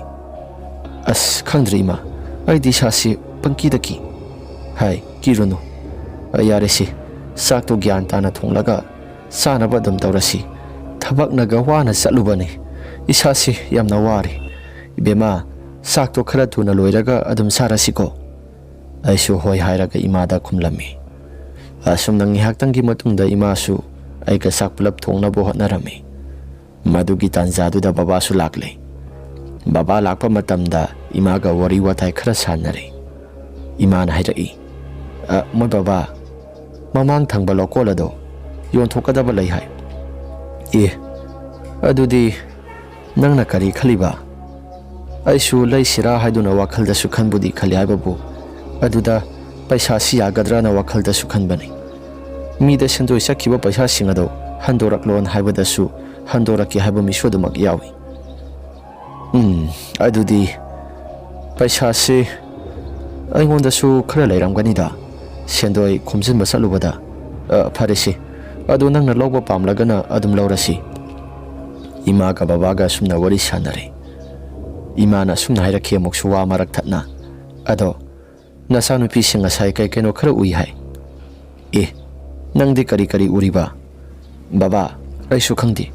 ꯑꯁ, ꯈꯪꯗ꯭ꯔꯦ ꯏꯃꯥ, ꯑꯩꯗꯤ ꯏꯁꯥꯁꯤ ꯄꯪꯀꯤꯗ ꯀꯤ꯫" "ꯍꯥꯏ, ꯀꯤꯔꯨꯅꯨ꯫ ꯑ, ꯌꯥꯔꯦꯁꯦ, ꯆꯥꯛꯇꯣ ꯒ꯭ꯌꯥꯟ ꯇꯥꯅ ꯊꯣꯡꯂꯒ ꯆꯥꯅꯕ ꯑꯗꯨꯝ ꯇꯧꯔꯁꯤ꯫ ꯊꯕꯛꯅꯒ ꯋꯥꯅ ꯆꯠꯂꯨꯕꯅꯤ꯫ ꯏꯁꯥꯁꯤ ꯌꯥꯝꯅ ꯋꯥꯔꯦ꯫ ꯏꯕꯦꯝꯃ, ꯆꯥꯛꯇꯣ ꯈꯔ ꯊꯨꯅ ꯂꯣꯏꯔꯒ ꯑꯗꯨꯝ ꯆꯥꯔꯁꯤꯀꯣ?" ꯑꯩꯁꯨ ꯍꯣꯏ ꯍꯥꯏꯔꯒ ꯏꯃꯥꯗ ꯈꯨꯝꯂꯝꯃꯤ꯫ ꯑꯁꯨꯝꯅ ꯉꯥꯏꯍꯥꯛꯇꯪꯒꯤ ꯃꯇꯨꯡꯗ ꯏꯃꯥꯁꯨ ꯑꯩꯒ ꯆꯥꯛ ꯄꯨꯂꯞ ꯊꯣꯡꯅꯕ ꯍꯣꯠꯅꯔꯝꯃꯤ꯫ ꯃꯗꯨꯒꯤ ꯇꯥꯟꯖꯥꯗꯨꯗ ꯕꯕꯥꯁꯨ ꯂꯥꯛꯂꯦ꯫ ꯕꯕꯥ ꯂꯥꯛꯄ ꯃꯇꯝꯗ ꯏꯃꯥꯒ ꯋꯥꯔꯤ ꯋꯥꯇꯥꯏ ꯈꯔ ꯁꯥꯟꯅꯔꯦ꯫ ꯏꯃꯥꯅ ꯍꯥꯏꯔꯛꯏ, "ꯑ, ꯃꯣꯏ ꯕꯕꯥ, ꯃꯃꯥꯡ ꯊꯪꯕ ꯂꯧꯀꯣꯜ ꯑꯗꯣ ꯌꯣꯟꯊꯣꯛꯀꯗꯕ ꯂꯩ ꯍꯥꯏ꯫ ꯑꯦ, ꯑꯗꯨꯗꯤ ꯅꯪꯅ ꯀꯔꯤ ꯈꯜꯂꯤꯕ? ꯑꯩꯁꯨ ꯂꯩꯁꯤꯔꯥ ꯍꯥꯏꯗꯨꯅ ꯋꯥꯈꯜꯗꯁꯨ ꯈꯟꯕꯨꯗꯤ ꯈꯜꯂꯤ ꯍꯥꯏꯕꯕꯨ, ꯑꯗꯨꯗ ꯄꯩꯁꯥꯁꯤ ꯌꯥꯒꯗ꯭ꯔꯥꯅ ꯋꯥꯈꯜꯗꯁꯨ ꯈꯟꯕꯅꯤ꯫ ꯃꯤꯗ ꯁꯦꯟꯗꯣꯏ ꯆꯠꯈꯤꯕ ꯄꯩꯁꯥꯁꯤꯡ ꯑꯗꯨ ꯍꯟꯗꯣꯔꯛꯂꯣꯅ ꯍꯥꯏꯕꯗꯁꯨ ꯍꯟꯗꯣꯔꯛꯀꯦ ꯍꯥꯏꯕ ꯃꯤꯁꯨ ꯑꯗꯨꯃꯛ ꯌꯥꯎꯏ꯫ ꯎꯝ, ꯑꯗꯨꯗꯤ ꯄꯩꯁꯥꯁꯤ ꯑꯩꯉꯣꯟꯗꯁꯨ ꯈꯔ ꯂꯩꯔꯝꯒꯅꯤꯗ, ꯁꯦꯟꯗꯣꯏ ꯈꯣꯝꯖꯤꯟꯕ ꯆꯠꯂꯨꯕꯗ꯫ ꯑ, ꯐꯔꯦꯁꯦ, ꯑꯗꯨ ꯅꯪꯅ ꯂꯧꯕ ꯄꯥꯝꯂꯒꯅ ꯑꯗꯨꯝ ꯂꯧꯔꯁꯤ꯫ ꯏꯃꯥꯒ ꯕꯕꯥꯒ ꯑꯁꯨꯝꯅ ꯋꯥꯔꯤ ꯁꯥꯟꯅꯔꯦ꯫ ꯏꯃꯥꯅ ꯑꯁꯨꯝꯅ ꯍꯥꯏꯔꯛꯈꯤ ꯑꯃꯨꯛꯁꯨ ꯋꯥ ꯃꯔꯛ ꯊꯠꯅ, "ꯑꯗꯣ ꯅꯆꯥꯅꯨꯄꯤꯁꯤꯡ ꯉꯁꯥꯏ ꯀꯩ ꯀꯩꯅꯣ ꯈꯔ ꯎꯏ ꯍꯥꯏ꯫ ꯑꯦ, ꯅꯪꯗꯤ ꯀꯔꯤ ꯀꯔꯤ ꯎꯔꯤꯕ?" "ꯕꯕꯥ, ꯑꯩꯁꯨ ꯈꯪꯗꯦ꯫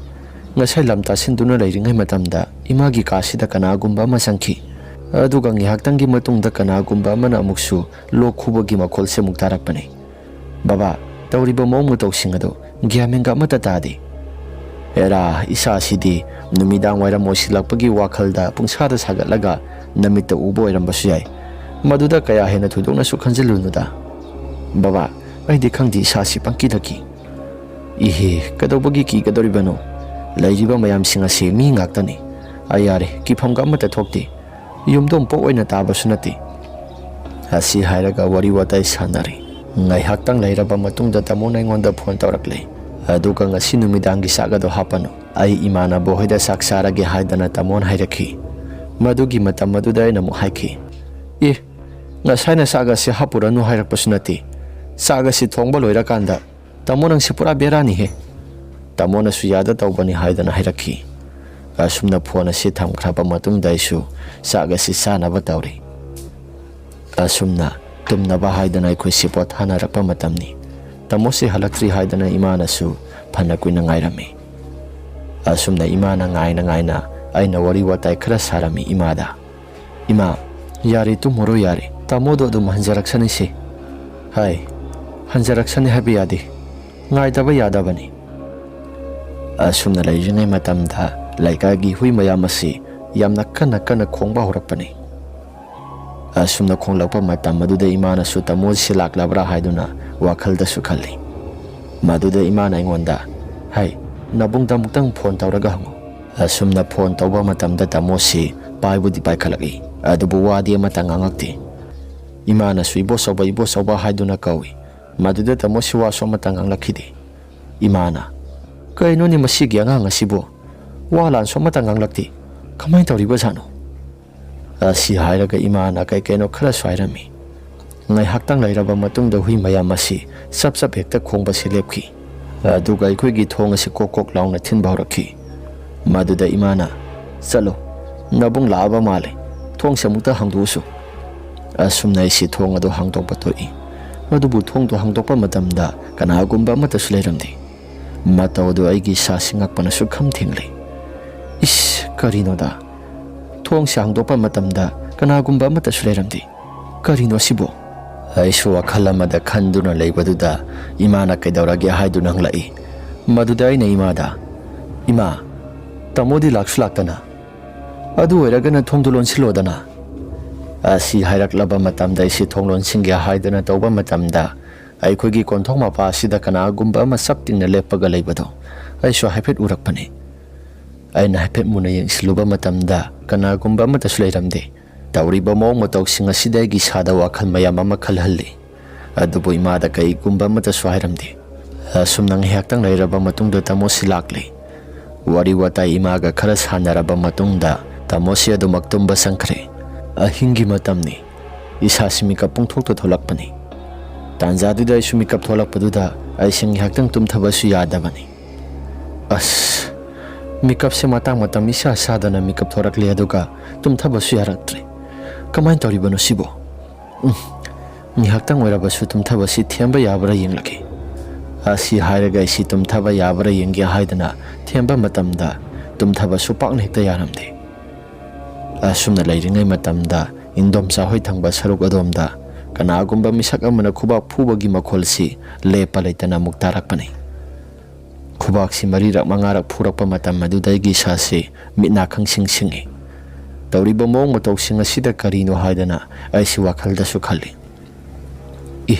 ꯉꯁꯥꯏ ꯂꯝ ꯇꯥꯁꯤꯟꯗꯨꯅ ꯂꯩꯔꯤꯉꯩ ꯃꯇꯝꯗ ꯏꯃꯥꯒꯤ ꯀꯥꯁꯤꯗ ꯀꯅꯥꯒꯨꯝꯕ ꯑꯃ ꯆꯪꯈꯤ꯫ ꯑꯗꯨꯒ ꯉꯥꯏꯍꯥꯛꯇꯪꯒꯤ ꯃꯇꯨꯡꯗ ꯀꯅꯥꯒꯨꯝꯕ ꯑꯃꯅ ꯑꯃꯨꯛꯁꯨ ꯂꯣꯛ ꯈꯨꯕꯒꯤ ꯃꯈꯣꯜꯁꯦ ꯑꯃꯨꯛ ꯇꯥꯔꯛꯄꯅꯤ꯫ ꯕꯕꯥ, ꯇꯧꯔꯤꯕ ꯃꯑꯣꯡ ꯃꯇꯧꯁꯤꯡ ꯑꯗꯨ ꯒ꯭ꯌꯥꯟ ꯃꯦꯟꯒ ꯑꯃꯠꯇ ꯇꯥꯗꯦ꯫ ꯑꯦꯔꯥ, ꯏꯁꯥꯁꯤꯗꯤ ꯅꯨꯃꯤꯗꯥꯡ ꯋꯥꯏꯔꯝ ꯑꯣꯏꯁꯤꯜꯂꯛꯄꯒꯤ ꯋꯥꯈꯜꯗ ꯄꯨꯡꯁꯥꯗ ꯁꯥꯒꯠꯂꯒ ꯅꯃꯤꯠꯇ ꯎꯕ ꯑꯣꯏꯔꯝꯕꯁꯨ ꯌꯥꯏ꯫ ꯃꯗꯨꯗ ꯀꯌꯥ ꯍꯦꯟꯅ ꯊꯣꯏꯗꯣꯛꯅꯁꯨ ꯈꯟꯖꯤꯜꯂꯨꯅꯨꯗ꯫ ꯕꯕꯥ, ꯑꯩꯗꯤ ꯈꯪꯗꯦ, ꯏꯁꯥꯁꯤ ꯄꯪꯀꯤꯗ ꯀꯤ꯫" "ꯏꯍꯦ, ꯀꯩꯗꯧꯕꯒꯤ ꯀꯤꯒꯗꯧꯔꯤꯕꯅꯣ? ꯂꯩꯔꯤꯕ ꯃꯌꯥꯝꯁꯤꯡ ꯑꯁꯤ ꯃꯤ ꯉꯥꯛꯇꯅꯤ꯫ ꯑꯩ ꯌꯥꯔꯦ, ꯀꯤꯐꯝꯒ ꯑꯃꯠꯇ ꯊꯣꯛꯇꯦ꯫ ꯌꯨꯝꯗꯣꯡ ꯄꯣꯛ ꯑꯣꯏꯅ ꯇꯥꯕꯁꯨ ꯅꯠꯇꯦ꯫" ꯑꯁꯤ ꯍꯥꯏꯔꯒ ꯋꯥꯔꯤ ꯋꯥꯇꯥꯏ ꯁꯥꯟꯅꯔꯤ꯫ ꯉꯥꯏꯍꯥꯛꯇꯪ ꯂꯩꯔꯕ ꯃꯇꯨꯡꯗ ꯇꯥꯃꯣꯅ ꯑꯩꯉꯣꯟꯗ ꯐꯣꯟ ꯇꯧꯔꯛꯂꯦ꯫ "ꯑꯗꯨꯒ ꯉꯁꯤ ꯅꯨꯃꯤꯗꯥꯡꯒꯤ ꯆꯥꯛ ꯑꯗꯣ ꯍꯥꯞꯄꯅꯨ꯫ ꯑꯩ ꯏꯃꯥꯟꯅꯕ ꯍꯣꯏꯗ ꯆꯥꯛ ꯆꯥꯔꯒꯦ ꯍꯥꯏꯗꯅ ꯇꯥꯃꯣꯅ ꯍꯥꯏꯔꯛꯈꯤ꯫" ꯃꯗꯨꯒꯤ ꯃꯇꯝ ꯑꯗꯨꯗ ꯑꯩꯅ ꯑꯃꯨꯛ ꯍꯥꯏꯈꯤ, "ꯑꯦ, ꯉꯁꯥꯏꯅ ꯆꯥꯛ ꯑꯁꯤ ꯍꯥꯞꯄꯨꯔꯅꯨ ꯍꯥꯏꯔꯛꯄꯁꯨ ꯅꯠꯇꯦ꯫ ꯆꯥꯛ ꯑꯁꯤ ꯊꯣꯡꯕ ꯂꯣꯏꯔꯀꯥꯟꯗ꯫ ꯇꯥꯃꯣ, ꯅꯪꯁꯤ ꯄꯨꯔꯥ ꯕꯦꯔꯥꯅꯤꯍꯦ꯫" "ꯇꯥꯃꯣꯅꯁꯨ ꯌꯥꯗ ꯇꯧꯕꯅꯤ ꯍꯥꯏꯗꯅ ꯍꯥꯏꯔꯛꯈꯤ꯫" ꯑꯁꯨꯝꯅ ꯐꯣꯟ ꯑꯁꯤ ꯊꯝꯈ꯭ꯔꯕ ꯃꯇꯨꯡꯗ ꯑꯩꯁꯨ ꯆꯥꯛ ꯑꯁꯤ ꯆꯥꯅꯕ ꯇꯧꯔꯤ꯫ ꯑꯁꯨꯝꯅ ꯇꯨꯝꯅꯕ ꯍꯥꯏꯗꯅ ꯑꯩꯈꯣꯏꯁꯤ ꯄꯣꯊꯥꯅꯔꯛꯄ ꯃꯇꯝꯅꯤ꯫ ꯇꯥꯃꯣꯁꯤ ꯍꯜꯂꯛꯇ꯭ꯔꯤ ꯍꯥꯏꯗꯅ ꯏꯃꯥꯅꯁꯨ ꯐꯅ ꯀꯨꯏꯅ ꯉꯥꯏꯔꯝꯃꯤ꯫ ꯑꯁꯨꯝꯅ ꯏꯃꯥꯅ ꯉꯥꯏꯅ ꯉꯥꯏꯅ ꯑꯩꯅ ꯋꯥꯔꯤ ꯋꯥꯇꯥꯏ ꯈꯔ ꯁꯥꯔꯝꯃꯤ ꯏꯃꯥꯗ꯫ "ꯏꯃꯥ, ꯌꯥꯔꯦ, ꯇꯨꯝꯃꯨꯔꯣ ꯌꯥꯔꯦ꯫ ꯇꯥꯃꯣꯗꯣ ꯑꯗꯨꯝ ꯍꯟꯖꯔꯛꯁꯅꯤꯁꯦ꯫" "ꯍꯥꯏ, ꯍꯟꯖꯔꯛꯁꯅꯤ ꯍꯥꯏꯕ ꯌꯥꯗꯦ꯫ ꯉꯥꯏꯗꯕ ꯌꯥꯗꯕꯅꯤ꯫" ꯑꯁꯨꯝꯅ ꯂꯩꯔꯤꯉꯩ ꯃꯇꯝꯗ ꯂꯩꯀꯥꯏꯒꯤ ꯍꯨꯏ ꯃꯌꯥꯝ ꯑꯁꯤ ꯌꯥꯝꯅ ꯀꯟꯅ ꯀꯟꯅ ꯈꯣꯡꯕ ꯍꯧꯔꯛꯄꯅꯤ꯫ ꯑꯁꯨꯝꯅ ꯈꯣꯡꯂꯛꯄ ꯃꯇꯝ ꯑꯗꯨꯗ ꯏꯃꯥꯅꯁꯨ ꯇꯥꯃꯣꯁꯤ ꯂꯥꯛꯂꯕ꯭ꯔꯥ ꯍꯥꯏꯗꯨꯅ ꯋꯥꯈꯜꯗꯁꯨ ꯈꯜꯂꯤ꯫ ꯃꯗꯨꯗ ꯏꯃꯥꯅ ꯑꯩꯉꯣꯟꯗ, "ꯍꯩ, ꯅꯕꯨꯡꯗ ꯑꯃꯨꯛꯇꯪ ꯐꯣꯟ ꯇꯧꯔꯒ ꯍꯪꯉꯨ"꯫ ꯑꯁꯨꯝꯅ ꯐꯣꯟ ꯇꯧꯕ ꯃꯇꯝꯗ ꯇꯥꯃꯣꯁꯤ ꯄꯥꯏꯕꯨꯗꯤ ꯄꯥꯏꯈꯠꯂꯛꯏ, ꯑꯗꯨꯕꯨ ꯋꯥꯗꯤ ꯑꯃꯠꯇ ꯉꯥꯡꯂꯛꯇꯦ꯫ ꯏꯃꯥꯅꯁꯨ "ꯏꯕꯣꯆꯧꯕ, ꯏꯕꯣꯆꯧꯕ" ꯍꯥꯏꯗꯨꯅ ꯀꯧꯏ꯫ ꯃꯗꯨꯗ ꯇꯥꯃꯣꯁꯤ ꯋꯥꯁꯨ ꯑꯃꯠꯇ ꯉꯥꯡꯂꯛꯈꯤꯗꯦ꯫ ꯏꯃꯥꯅ, "ꯀꯩꯅꯣꯅꯦ ꯃꯁꯤꯒꯤ ꯑꯉꯥꯡ ꯑꯁꯤꯕꯨ? ꯋꯥ ꯂꯥꯟꯁꯨ ꯑꯃꯠꯇ ꯉꯥꯡꯂꯛꯇꯦ꯫ ꯀꯃꯥꯏꯅ ꯇꯧꯔꯤꯕꯖꯥꯠꯅꯣ?" ꯑꯁꯤ ꯍꯥꯏꯔꯒ ꯏꯃꯥꯅ ꯀꯩ ꯀꯩꯅꯣ ꯈꯔꯁꯨ ꯍꯥꯏꯔꯝꯃꯤ꯫ ꯉꯥꯏꯍꯥꯛꯇꯪ ꯂꯩꯔꯕ ꯃꯇꯨꯡꯗ ꯍꯨꯏ ꯃꯌꯥꯝ ꯑꯁꯤ ꯆꯞ ꯆꯞ ꯍꯦꯛꯇ ꯈꯣꯡꯕꯁꯤ ꯂꯦꯞꯈꯤ꯫ ꯑꯗꯨꯒ ꯑꯩꯈꯣꯏꯒꯤ ꯊꯣꯡ ꯑꯁꯤ ꯀꯣꯛ ꯀꯣꯛ ꯂꯥꯎꯅ ꯊꯤꯟꯕ ꯍꯧꯔꯛꯈꯤ꯫ ꯃꯗꯨꯗ ꯏꯃꯥꯅ, "ꯆꯠꯂꯣ, ꯅꯕꯨꯡ ꯂꯥꯛꯑꯕ ꯃꯥꯜꯂꯦ, ꯊꯣꯡꯁꯦ ꯑꯃꯨꯛꯇ ꯍꯥꯡꯗꯣꯛꯎꯁꯨ"꯫ ꯑꯁꯨꯝꯅ ꯑꯩꯁꯤ ꯊꯣꯡ ꯑꯗꯨ ꯍꯥꯡꯗꯣꯛꯄ ꯊꯣꯛꯏ꯫ ꯑꯗꯨꯕꯨ ꯊꯣꯡꯗꯨ ꯍꯥꯡꯗꯣꯛꯄ ꯃꯇꯝꯗ ꯀꯅꯥꯒꯨꯝꯕ ꯑꯃꯠꯇꯁꯨ ꯂꯩꯔꯝꯗꯦ꯫ ꯃꯇꯧ ꯑꯗꯨ ꯑꯩꯒꯤ ꯏꯁꯥꯁꯤ ꯉꯛꯄꯅ ꯁꯨꯛꯈꯝ ꯊꯦꯡꯂꯦ꯫ "ꯏꯁ, ꯀꯔꯤꯅꯣꯗ? ꯊꯣꯡꯁꯦ ꯍꯥꯡꯗꯣꯛꯄ ꯃꯇꯝꯗ ꯀꯅꯥꯒꯨꯝꯕ ꯑꯃꯠꯇꯁꯨ ꯂꯩꯔꯝꯗꯦ꯫ ꯀꯔꯤꯅꯣ ꯁꯤꯕꯣ?" ꯑꯩꯁꯨ ꯋꯥꯈꯜ ꯑꯃꯗ ꯈꯟꯗꯨꯅ ꯂꯩꯕꯗꯨꯗ ꯏꯃꯥꯅ "ꯀꯩꯗꯧꯔꯒꯦ?" ꯍꯥꯏꯗꯨꯅ ꯍꯪꯂꯛꯏ꯫ ꯃꯗꯨꯗ ꯑꯩꯅ ꯏꯃꯥꯗ, "ꯏꯃꯥ, ꯇꯥꯃꯣꯗꯤ ꯂꯥꯛꯁꯨ ꯂꯥꯛꯇꯅ, ꯑꯗꯨ ꯑꯣꯏꯔꯒꯅ ꯊꯣꯡꯗꯨ ꯂꯣꯟꯁꯤꯜꯂꯣꯗꯅ"꯫ ꯑꯁꯤ ꯍꯥꯏꯔꯛꯂꯕ ꯃꯇꯝꯗ ꯑꯩꯁꯤ ꯊꯣꯡ ꯂꯣꯟꯁꯤꯟꯒꯦ ꯍꯥꯏꯗꯨꯅ ꯇꯧꯕ ꯃꯇꯝꯗ, ꯑꯩꯈꯣꯏꯒꯤ ꯀꯣꯟꯊꯣꯡ ꯃꯄꯥ ꯑꯁꯤꯗ ꯀꯅꯥꯒꯨꯝꯕ ꯑꯃ ꯆꯞ ꯇꯤꯡꯅ ꯂꯦꯞꯄꯒ ꯂꯩꯕꯗꯣ ꯑꯩꯁꯨ ꯍꯥꯏꯐꯦꯠ ꯎꯔꯛꯄꯅꯤ꯫ ꯑꯩꯅ ꯍꯥꯏꯐꯦꯠ ꯃꯨꯟꯅ ꯌꯦꯡꯁꯤꯜꯂꯨꯕ ꯃꯇꯝꯗ ꯀꯅꯥꯒꯨꯝꯕ ꯑꯃꯠꯇꯁꯨ ꯂꯩꯔꯝꯗꯦ꯫ ꯇꯧꯔꯤꯕ ꯃꯑꯣꯡ ꯃꯇꯧꯁꯤꯡ ꯑꯁꯤꯗ ꯑꯩꯒꯤ ꯏꯁꯥꯗ ꯋꯥꯈꯜ ꯃꯌꯥꯝ ꯑꯃ ꯈꯜꯍꯜꯂꯤ꯫ ꯑꯗꯨꯕꯨ ꯏꯃꯥꯗ ꯀꯩꯒꯨꯝꯕ ꯑꯃꯠꯇꯁꯨ ꯍꯥꯏꯔꯝꯗꯦ꯫ ꯑꯁꯨꯝꯅ ꯉꯥꯏꯍꯥꯛꯇꯪ ꯂꯩꯔꯕ ꯃꯇꯨꯡꯗ ꯇꯥꯃꯣꯁꯤ ꯂꯥꯛꯂꯦ꯫ ꯋꯥꯔꯤ ꯋꯥꯇꯥꯏ ꯏꯃꯥꯒ ꯈꯔ ꯁꯥꯟꯅꯔꯕ ꯃꯇꯨꯡꯗ ꯇꯥꯃꯣꯁꯤ ꯑꯗꯨꯃꯛ ꯇꯨꯝꯕ ꯆꯪꯈ꯭ꯔꯦ꯫ ꯑꯍꯤꯡꯒꯤ ꯃꯇꯝꯅꯤ꯫ ꯏꯁꯥꯁꯤ ꯃꯤꯀꯞ ꯄꯨꯡꯊꯣꯛꯇ ꯊꯣꯛꯂꯛꯄꯅꯤ꯫ ꯇꯥꯟꯖꯥꯗꯨꯗ ꯑꯩꯁꯨ ꯃꯤꯀꯞ ꯊꯣꯛꯂꯛꯄꯗꯨꯗ ꯑꯩꯁꯤ ꯉꯥꯏꯍꯥꯛꯇꯪ ꯇꯨꯝꯊꯕꯁꯨ ꯌꯥꯗꯕꯅꯤ꯫ ꯑꯁ, ꯃꯤꯀꯞꯁꯦ ꯃꯇꯥꯡ ꯃꯇꯝ ꯏꯆꯥ ꯆꯥꯗꯅ ꯃꯤꯀꯞ ꯊꯣꯔꯛꯂꯦ, ꯑꯗꯨꯒ ꯇꯨꯝꯊꯕꯁꯨ ꯌꯥꯔꯛꯇ꯭ꯔꯦ꯫ ꯀꯃꯥꯏꯅ ꯇꯧꯔꯤꯕꯅꯣ ꯁꯤꯕꯣ? ꯎꯝ, ꯉꯥꯏꯍꯥꯛꯇꯪ ꯑꯣꯏꯔꯕꯁꯨ ꯇꯨꯝꯊꯕꯁꯤ ꯊꯦꯝꯕ ꯌꯥꯕ꯭ꯔꯥ ꯌꯦꯡꯂꯒꯦ꯫ ꯑꯁꯤ ꯍꯥꯏꯔꯒ ꯑꯩꯁꯤ ꯇꯨꯝꯊꯕ ꯌꯥꯕ꯭ꯔꯥ ꯌꯦꯡꯒꯦ ꯍꯥꯏꯗꯅ ꯊꯦꯝꯕ ꯃꯇꯝꯗ ꯇꯨꯝꯊꯕꯁꯨ ꯄꯥꯛꯅ ꯍꯦꯛꯇ ꯌꯥꯔꯝꯗꯦ꯫ ꯑꯁꯨꯝꯅ ꯂꯩꯔꯤꯉꯩ ꯃꯇꯝꯗ ꯏꯟꯗꯣꯝꯆꯥ ꯍꯣꯏ ꯊꯪꯕ ꯁꯔꯨꯛ ꯑꯗꯣꯝꯗ ꯀꯅꯥꯒꯨꯝꯕ ꯃꯤꯁꯛ ꯑꯃꯅ ꯈꯨꯕꯥꯛ ꯐꯨꯕꯒꯤ ꯃꯈꯣꯜꯁꯤ ꯂꯦꯞꯄ ꯂꯩꯇꯅ ꯑꯃꯨꯛ ꯇꯥꯔꯛꯄꯅꯤ꯫ ꯈꯨꯕꯥꯛꯁꯤ ꯃꯔꯤꯔꯛ ꯃꯉꯥꯔꯛ ꯐꯨꯔꯛꯄ ꯃꯇꯝ ꯑꯗꯨꯗ ꯑꯩꯒꯤ ꯏꯁꯥꯁꯤ ꯃꯤꯠ ꯅꯥ ꯈꯪꯁꯤꯡ ꯁꯤꯡꯏ꯫ ꯇꯧꯔꯤꯕ ꯃꯑꯣꯡ ꯃꯇꯧꯁꯤꯡ ꯑꯁꯤꯗ ꯀꯔꯤꯅꯣ ꯍꯥꯏꯗꯅ ꯑꯩꯁꯤ ꯋꯥꯈꯜꯗꯁꯨ ꯈꯜꯂꯤ꯫ ꯏ,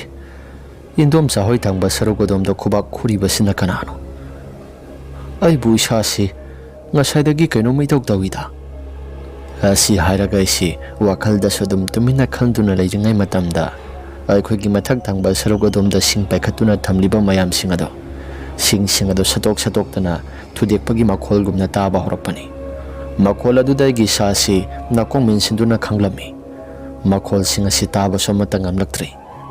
"ꯏꯟꯗꯣꯝꯆꯥ ꯍꯣꯏ ꯊꯪꯕ ꯁꯔꯨꯛ ꯑꯗꯣꯝꯗ ꯈꯨꯕꯥꯛ ꯈꯨꯔꯤꯕꯁꯤꯅ ꯀꯅꯥꯅꯣ? ꯑꯩꯕꯨ ꯏꯁꯥꯁꯤ ꯉꯁꯥꯏꯗꯒꯤ ꯀꯩꯅꯣꯝ ꯏꯇꯧ ꯇꯧꯏꯗ"꯫ ꯑꯁꯤ ꯍꯥꯏꯔꯒ ꯑꯩꯁꯤ ꯋꯥꯈꯜꯗꯁꯨ ꯑꯗꯨꯝ ꯇꯨꯃꯤꯟꯅ ꯈꯟꯗꯨꯅ ꯂꯩꯔꯤꯉꯩ ꯃꯇꯝꯗ, ꯑꯩꯈꯣꯏꯒꯤ ꯃꯊꯛ ꯊꯪꯕ ꯁꯔꯨꯛ ꯑꯗꯣꯝꯗ ꯁꯤꯡ ꯄꯥꯏꯈꯠꯇꯨꯅ ꯊꯝꯂꯤꯕ ꯃꯌꯥꯝꯁꯤꯡ ꯑꯗꯣ, ꯁꯤꯡꯁꯤꯡ ꯑꯗꯣ ꯁꯠꯇꯣꯛ ꯁꯠꯇꯣꯛꯇꯅ ꯊꯨꯗꯦꯛꯄꯒꯤ ꯃꯈꯣꯜꯒꯨꯝꯅ ꯇꯥꯕ ꯍꯧꯔꯛꯄꯅꯤ꯫ ꯃꯈꯣꯜ ꯑꯗꯨꯗ ꯑꯩꯒꯤ ꯏꯁꯥꯁꯤ ꯅꯥꯀꯣꯡ ꯃꯦꯟꯁꯤꯟꯗꯨꯅ ꯈꯪꯂꯝꯃꯤ꯫ ꯃꯈꯣꯜꯁꯤꯡ ꯑꯁꯤ ꯇꯥꯕꯁꯨ ꯑꯃꯠꯇ ꯉꯝꯂꯛꯇ꯭ꯔꯦ꯫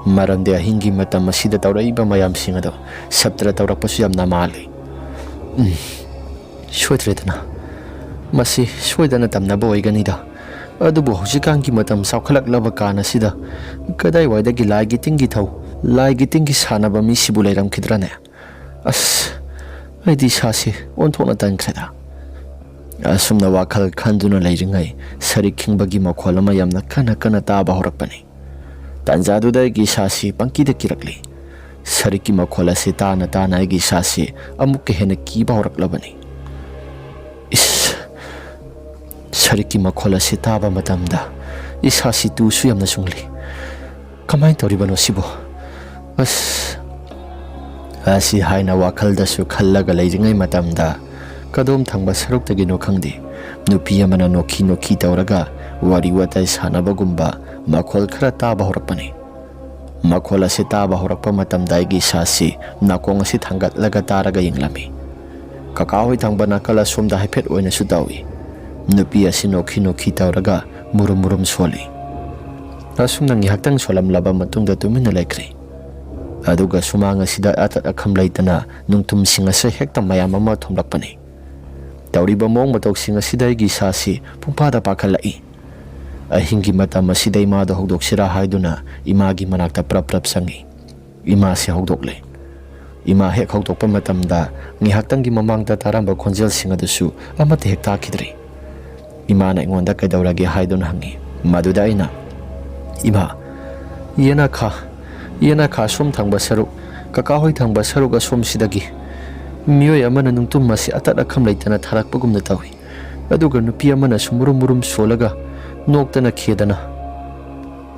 ꯃꯔꯝꯗꯤ ꯑꯍꯤꯡꯒꯤ ꯃꯇꯝ ꯑꯁꯤꯗ ꯇꯧꯔꯛꯏꯕ ꯃꯌꯥꯝꯁꯤꯡ ꯑꯗꯣ ꯁꯞꯇ꯭ꯔ ꯇꯧꯔꯛꯄꯁꯨ ꯌꯥꯝꯅ ꯃꯥꯜꯂꯤ꯫ ꯎꯝ, ꯁꯣꯏꯗ꯭ꯔꯦꯗꯅ꯫ ꯃꯁꯤ ꯁꯣꯏꯗꯅ ꯇꯝꯅꯕ ꯑꯣꯏꯒꯅꯤꯗ꯫ ꯑꯗꯨꯕꯨ ꯍꯧꯖꯤꯛꯀꯥꯟꯒꯤ ꯃꯇꯝ ꯆꯥꯎꯈꯠꯂꯛꯂꯕ ꯀꯥꯟ ꯑꯁꯤꯗ ꯀꯗꯥꯏꯋꯥꯏꯗꯒꯤ ꯂꯥꯏꯒꯤ ꯇꯤꯟꯒꯤ ꯊꯧ, ꯂꯥꯏꯒꯤ ꯇꯤꯟꯒꯤ ꯁꯥꯟꯅꯕ ꯃꯤꯁꯤꯕꯨ ꯂꯩꯔꯝꯈꯤꯗ꯭ꯔꯅꯦ? ꯑꯁ, ꯑꯩꯗꯤ ꯏꯁꯥꯁꯤ ꯑꯣꯟꯊꯣꯛꯅ ꯇꯟꯈ꯭ꯔꯦꯗ꯫ ꯑꯁꯨꯝꯅ ꯋꯥꯈꯜ ꯈꯟꯗꯨꯅ ꯂꯩꯔꯤꯉꯩ ꯁꯔꯤꯛ ꯈꯤꯡꯕꯒꯤ ꯃꯈꯣꯜ ꯑꯃ ꯌꯥꯝꯅ ꯀꯟꯅ ꯀꯟꯅ ꯇꯥꯕ ꯍꯧꯔꯛꯄꯅꯤ꯫ ꯇꯥꯟꯖꯥꯗꯨꯗ ꯑꯩꯒꯤ ꯏꯁꯥꯁꯤ ꯄꯪꯀꯤꯗ ꯀꯤꯔꯛꯂꯤ꯫ ꯁꯔꯤꯛꯀꯤ ꯃꯈꯣꯜ ꯑꯁꯤ ꯇꯥꯅ ꯇꯥꯅ ꯑꯩꯒꯤ ꯏꯁꯥꯁꯤ ꯑꯃꯨꯛꯀ ꯍꯦꯟꯅ ꯀꯤꯕ ꯍꯧꯔꯛꯂꯕꯅꯤ꯫ ꯏꯁ! ꯁꯔꯤꯛꯀꯤ ꯃꯈꯣꯜ ꯑꯁꯤ ꯇꯥꯕ ꯃꯇꯝꯗ ꯏꯁꯥꯁꯤ ꯇꯨꯁꯨ ꯌꯥꯝꯅ ꯆꯨꯡꯂꯤ꯫ "ꯀꯃꯥꯏꯅ ꯇꯧꯔꯤꯕꯅꯣ ꯁꯤꯕꯨ? ꯑꯁ!" ꯑꯁꯤ ꯍꯥꯏꯅ ꯋꯥꯈꯜꯗꯁꯨ ꯈꯜꯂꯒ ꯂꯩꯔꯤꯉꯩ ꯃꯇꯝꯗ, ꯀꯗꯣꯝ ꯊꯪꯕ ꯁꯔꯨꯛꯇꯒꯤꯅꯣ ꯈꯪꯗꯦ, ꯅꯨꯄꯤ ꯑꯃꯅ ꯅꯣꯛꯈꯤ ꯅꯣꯛꯈꯤ ꯇꯧꯔꯒ ꯋꯥꯔꯤ ꯋꯥꯇꯥꯏ ꯁꯥꯟꯅꯕꯒꯨꯝꯕ ꯃꯈꯣꯜ ꯈꯔ ꯇꯥꯕ ꯍꯧꯔꯛꯄꯅꯤ꯫ ꯃꯈꯣꯜ ꯑꯁꯤ ꯇꯥꯕ ꯍꯧꯔꯛꯄ ꯃꯇꯝꯗ ꯑꯩꯒꯤ ꯏꯁꯥꯁꯤ ꯅꯥꯀꯣꯡ ꯑꯁꯤ ꯊꯥꯡꯒꯠꯂꯒ ꯇꯥꯔꯒ ꯌꯦꯡꯂꯝꯃꯤ꯫ ꯀꯀꯥ ꯍꯣꯏ ꯊꯪꯕ ꯅꯥꯀꯜ ꯑꯁꯣꯝꯗ ꯍꯥꯏꯐꯦꯠ ꯑꯣꯏꯅꯁꯨ ꯇꯧꯏ꯫ ꯅꯨꯄꯤ ꯑꯁꯤ ꯅꯣꯛꯈꯤ ꯅꯣꯛꯈꯤ ꯇꯧꯔꯒ ꯃꯨꯔꯨꯝ ꯃꯨꯔꯨꯝ ꯁꯣꯜꯂꯤ꯫ ꯑꯁꯨꯝꯅ ꯉꯥꯏꯍꯥꯛꯇꯪ ꯁꯣꯜꯂꯝꯂꯕ ꯃꯇꯨꯡꯗ ꯇꯨꯃꯤꯟꯅ ꯂꯩꯈ꯭ꯔꯦ꯫ ꯑꯗꯨꯒ ꯁꯨꯃꯥꯡ ꯑꯁꯤꯗ ꯑꯇꯠ ꯑꯈꯝ ꯂꯩꯇꯅ ꯅꯨꯡꯇꯨꯝꯁꯤꯡ ꯑꯁꯤ ꯍꯦꯛꯇ ꯃꯌꯥꯝ ꯑꯃ ꯊꯣꯝꯂꯛꯄꯅꯤ꯫ ꯇꯧꯔꯤꯕ ꯃꯑꯣꯡ ꯃꯇꯧꯁꯤꯡ ꯑꯁꯤꯗ ꯑꯩꯒꯤ ꯏꯁꯥꯁꯤ ꯄꯨꯡꯄꯥꯗ ꯄꯥꯈꯠꯂꯛꯏ꯫ ꯑꯍꯤꯡꯒꯤ ꯃꯇꯝ ꯑꯁꯤꯗ ꯏꯃꯥꯗ ꯍꯧꯗꯣꯛꯁꯤꯔꯥ ꯍꯥꯏꯗꯨꯅ ꯏꯃꯥꯒꯤ ꯃꯅꯥꯛꯇ ꯄ꯭ꯔꯞ ꯄ꯭ꯔꯞ ꯆꯪꯏ꯫ ꯏꯃꯥꯁꯤ ꯍꯧꯗꯣꯛꯂꯦ꯫ ꯏꯃꯥ ꯍꯦꯛ ꯍꯧꯗꯣꯛꯄ ꯃꯇꯝꯗ ꯉꯥꯏꯍꯥꯛꯇꯪꯒꯤ ꯃꯃꯥꯡꯗ ꯇꯥꯔꯝꯕ ꯈꯣꯟꯖꯦꯜꯁꯤꯡ ꯑꯗꯨꯁꯨ ꯑꯃꯠꯇ ꯍꯦꯛ ꯇꯥꯈꯤꯗ꯭ꯔꯦ꯫ ꯏꯃꯥꯅ ꯑꯩꯉꯣꯟꯗ "ꯀꯩꯗꯧꯔꯒꯦ?" ꯍꯥꯏꯗꯨꯅ ꯍꯪꯉꯤ꯫ ꯃꯗꯨꯗ ꯑꯩꯅ, "ꯏꯃꯥ, ꯌꯦꯅꯥꯈꯥ, ꯌꯦꯅꯥꯈꯥ ꯑꯁꯣꯝ ꯊꯪꯕ ꯁꯔꯨꯛ, ꯀꯀꯥ ꯍꯣꯏ ꯊꯪꯕ ꯁꯔꯨꯛ ꯑꯁꯣꯝꯁꯤꯗꯒꯤ ꯃꯤꯑꯣꯏ ꯑꯃꯅ ꯅꯨꯡꯇꯨꯝ ꯑꯁꯤ ꯑꯇꯠ ꯑꯈꯝ ꯂꯩꯇꯅ ꯊꯥꯔꯛꯄꯒꯨꯝꯅ ꯇꯧꯏ꯫ ꯑꯗꯨꯒ ꯅꯨꯄꯤ ꯑꯃꯅꯁꯨ ꯃꯨꯔꯨꯝ ꯃꯨꯔꯨꯝ ꯁꯣꯜꯂꯒ ꯅꯣꯛꯇꯅ ꯈꯦꯗꯅ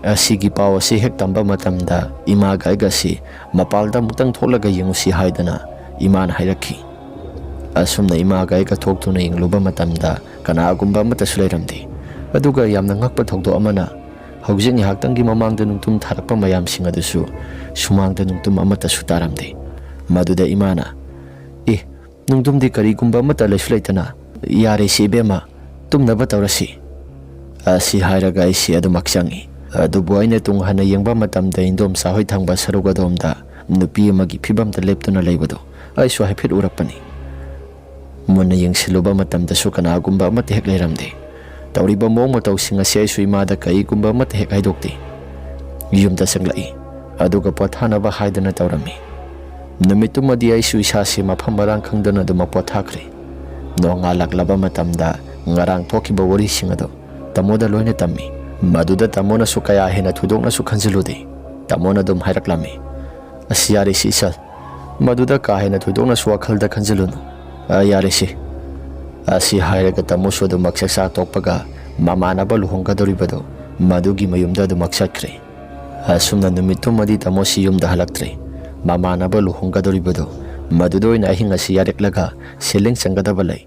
ꯑꯁꯤꯒꯤ ꯄꯥꯎ ꯑꯁꯤ ꯍꯦꯛ ꯇꯝꯕ ꯃꯇꯝꯗ ꯏꯃꯥꯒ ꯑꯩꯒꯁꯤ ꯃꯄꯥꯜꯗ ꯑꯃꯨꯛꯇꯪ ꯊꯣꯛꯂꯒ ꯌꯦꯡꯉꯨꯁꯤ ꯍꯥꯏꯗꯅ ꯏꯃꯥꯅ ꯍꯥꯏꯔꯛꯈꯤ꯫ ꯑꯁꯨꯝꯅ ꯏꯃꯥꯒ ꯑꯩꯒ ꯊꯣꯛꯇꯨꯅ ꯌꯦꯡꯂꯨꯕ ꯃꯇꯝꯗ ꯀꯅꯥꯒꯨꯝꯕ ꯑꯃꯠꯇꯁꯨ ꯂꯩꯔꯝꯗꯦ꯫ ꯑꯗꯨꯒ ꯌꯥꯝꯅ ꯉꯛꯄ ꯊꯧꯗꯣꯛ ꯑꯃꯅ, ꯍꯧꯖꯤꯛ ꯉꯥꯏꯍꯥꯛꯇꯪꯒꯤ ꯃꯃꯥꯡꯗ ꯅꯨꯡꯇꯨꯝ ꯊꯥꯔꯛꯄ ꯃꯌꯥꯝꯁꯤꯡ ꯑꯗꯨꯁꯨ ꯁꯨꯃꯥꯡꯗ ꯅꯨꯡꯇꯨꯝ ꯑꯃꯠꯇꯁꯨ ꯇꯥꯔꯝꯗꯦ꯫ ꯃꯗꯨꯗ ꯏꯃꯥꯅ, "ꯑꯦ, ꯅꯨꯡꯇꯨꯝꯗꯤ ꯀꯔꯤꯒꯨꯝꯕ ꯑꯃꯠꯇ ꯂꯩꯁꯨ ꯂꯩꯇꯅ, ꯌꯥꯔꯦꯁꯤ ꯏꯕꯦꯝꯃ, ꯇꯨꯝꯅꯕ ꯇꯧꯔꯁꯤ," ꯑꯁꯤ ꯍꯥꯏꯔꯒ ꯑꯩꯁꯤ ꯑꯗꯨꯃꯛ ꯆꯪꯏ꯫ ꯑꯗꯨꯕꯨ ꯑꯩꯅ ꯇꯨꯡ ꯍꯟꯅ ꯌꯦꯡꯕ ꯃꯇꯝꯗ ꯏꯟꯗꯣꯝꯆꯥ ꯍꯣꯏ ꯊꯪꯕ ꯁꯔꯨꯛ ꯑꯗꯣꯝꯗ ꯅꯨꯄꯤ ꯑꯃꯒꯤ ꯐꯤꯕꯝꯗ ꯂꯦꯞꯇꯨꯅ ꯂꯩꯕꯗꯨ ꯑꯩꯁꯨ ꯍꯥꯏꯐꯦꯠ ꯎꯔꯛꯄꯅꯤ꯫ ꯃꯨꯟꯅ ꯌꯦꯡꯁꯤꯜꯂꯨꯕ ꯃꯇꯝꯗꯁꯨ ꯀꯅꯥꯒꯨꯝꯕ ꯑꯃꯠꯇ ꯍꯦꯛ ꯂꯩꯔꯝꯗꯦ꯫ ꯇꯧꯔꯤꯕ ꯃꯑꯣꯡ ꯃꯇꯧꯁꯤꯡ ꯑꯁꯤ ꯑꯩꯁꯨ ꯏꯃꯥꯗ ꯀꯔꯤꯒꯨꯝꯕ ꯑꯃꯠꯇ ꯍꯦꯛ ꯍꯥꯏꯗꯣꯛꯇꯦ꯫ ꯌꯨꯝꯗ ꯆꯪꯂꯛꯏ, ꯑꯗꯨꯒ ꯄꯣꯊꯥꯅꯕ ꯍꯥꯏꯗꯅ ꯇꯧꯔꯝꯃꯤ꯫ ꯅꯨꯃꯤꯠꯇꯨꯃꯗꯤ ꯑꯩꯁꯨ ꯏꯁꯥꯁꯤ ꯃꯐꯝ ꯃꯔꯥꯡ ꯈꯪꯗꯅ ꯑꯗꯨꯃꯛ ꯄꯣꯊꯥꯈ꯭ꯔꯦ꯫ ꯅꯣꯡꯉꯥꯜꯂꯛꯂꯕ ꯃꯇꯝꯗ ꯉꯔꯥꯡ ꯊꯣꯛꯈꯤꯕ ꯋꯥꯔꯤꯁꯤꯡ ꯑꯗꯨ ꯇꯥꯃꯣꯗ ꯂꯣꯏꯅ ꯇꯝꯃꯤ꯫ ꯃꯗꯨꯗ ꯇꯥꯃꯣꯅꯁꯨ ꯀꯌꯥ ꯍꯦꯟꯅ ꯊꯣꯏꯗꯣꯛꯅꯁꯨ ꯈꯟꯖꯤꯜꯂꯨꯗꯦ꯫ ꯇꯥꯃꯣꯅ ꯑꯗꯨꯝ ꯍꯥꯏꯔꯛꯂꯝꯃꯤ, "ꯑꯁ, ꯌꯥꯔꯦꯁꯤ ꯏꯆꯜ, ꯃꯗꯨꯗ ꯀꯥ ꯍꯦꯟꯅ ꯊꯣꯏꯗꯣꯛꯅꯁꯨ ꯋꯥꯈꯜꯗ ꯈꯟꯖꯤꯜꯂꯨꯅꯨ꯫ ꯑ, ꯌꯥꯔꯦꯁꯤ," ꯑꯁꯤ ꯍꯥꯏꯔꯒ ꯇꯥꯃꯣꯁꯨ ꯑꯗꯨꯃꯛ ꯆꯥꯛꯆꯥ ꯇꯣꯛꯄꯒ ꯃꯃꯥꯟꯅꯕ ꯂꯨꯍꯣꯡꯒꯗꯧꯔꯤꯕꯗꯣ ꯃꯗꯨꯒꯤ ꯃꯌꯨꯝꯗ ꯑꯗꯨꯃꯛ ꯆꯠꯈ꯭ꯔꯦ꯫ ꯑꯁꯨꯝꯅ ꯅꯨꯃꯤꯠꯇꯨꯃꯗꯤ ꯇꯥꯃꯣꯁꯤ ꯌꯨꯝꯗ ꯍꯜꯂꯛꯇ꯭ꯔꯦ꯫ ꯃꯃꯥꯟꯅꯕ ꯂꯨꯍꯣꯡꯒꯗꯧꯔꯤꯕꯗꯣ ꯃꯗꯨꯗ ꯑꯣꯏꯅ ꯑꯍꯤꯡ ꯑꯁꯤ ꯌꯥꯔꯦꯛꯂꯒ ꯁꯦꯂꯤꯡ ꯆꯪꯒꯗꯕ ꯂꯩ꯫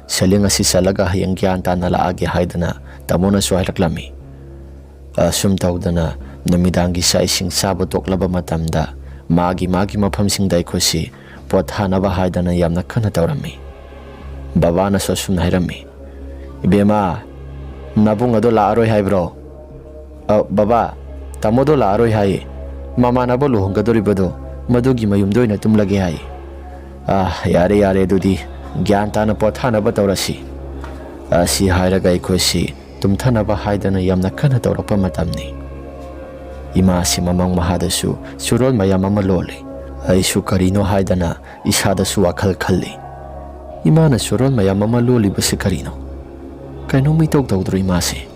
ꯁꯦꯂꯤꯡ ꯑꯁꯤ ꯆꯠꯂꯒ ꯍꯌꯦꯡ ꯒ꯭ꯌꯥꯟ ꯇꯥꯅ ꯂꯥꯛꯑꯒꯦ ꯍꯥꯏꯗꯅ ꯇꯥꯃꯣꯅꯁꯨ ꯍꯥꯏꯔꯛꯂꯝꯃꯤ꯫ ꯑꯁꯨꯝ ꯇꯧꯗꯅ ꯅꯨꯃꯤꯗꯥꯡꯒꯤ ꯆꯥꯛ ꯏꯁꯤꯡ ꯆꯥꯕ ꯇꯣꯛꯂꯕ ꯃꯇꯝꯗ ꯃꯥꯒꯤ ꯃꯥꯒꯤ ꯃꯐꯝꯁꯤꯡꯗ ꯑꯩꯈꯣꯏꯁꯤ ꯄꯣꯊꯥꯅꯕ ꯍꯥꯏꯗꯅ ꯌꯥꯝꯅ ꯀꯟꯅ ꯇꯧꯔꯝꯃꯤ꯫ ꯕꯕꯥꯅꯁꯨ ꯑꯁꯨꯝꯅ ꯍꯥꯏꯔꯝꯃꯤ, "ꯏꯕꯦꯝꯃ, ꯅꯕꯨꯡ ꯑꯗꯣ ꯂꯥꯛꯑꯔꯣꯏ ꯍꯥꯏꯕ꯭ꯔꯣ?" "ꯑ, ꯕꯕꯥ, ꯇꯥꯃꯣꯗꯣ ꯂꯥꯛꯑꯔꯣꯏ ꯍꯥꯏꯌꯦ꯫ ꯃꯃꯥꯟꯅꯕ ꯂꯨꯍꯣꯡꯒꯗꯧꯔꯤꯕꯗꯣ ꯃꯗꯨꯒꯤ ꯃꯌꯨꯝꯗ ꯑꯣꯏꯅ ꯇꯨꯝꯂꯒꯦ ꯍꯥꯏꯌꯦ꯫" "ꯑ, ꯌꯥꯔꯦ, ꯌꯥꯔꯦ, ꯑꯗꯨꯗꯤ ꯒ꯭ꯌꯥꯟ ꯇꯥꯅ ꯄꯣꯊꯥꯅꯕ ꯇꯧꯔꯁꯤ," ꯑꯁꯤ ꯍꯥꯏꯔꯒ ꯑꯩꯈꯣꯏꯁꯤ ꯇꯨꯝꯊꯅꯕ ꯍꯥꯏꯗꯅ ꯌꯥꯝꯅ ꯀꯟꯅ ꯇꯧꯔꯛꯄ ꯃꯇꯝꯅꯤ꯫ ꯏꯃꯥꯁꯤ ꯃꯃꯪ ꯃꯍꯥꯗꯁꯨ ꯆꯨꯔꯣꯜ ꯃꯌꯥꯝ ꯑꯃ ꯂꯣꯜꯂꯤ꯫ ꯑꯩꯁꯨ ꯀꯔꯤꯅꯣ ꯍꯥꯏꯗꯅ ꯏꯁꯥꯗꯁꯨ ꯋꯥꯈꯜ ꯈꯜꯂꯤ꯫ "ꯏꯃꯥꯅ ꯆꯨꯔꯣꯜ ꯃꯌꯥꯝ ꯑꯃ ꯂꯣꯜꯂꯤꯕꯁꯤ ꯀꯔꯤꯅꯣ? ꯀꯩꯅꯣꯝ ꯏꯇꯧ ꯇꯧꯗ꯭ꯔꯣ ꯏꯃꯥꯁꯦ?"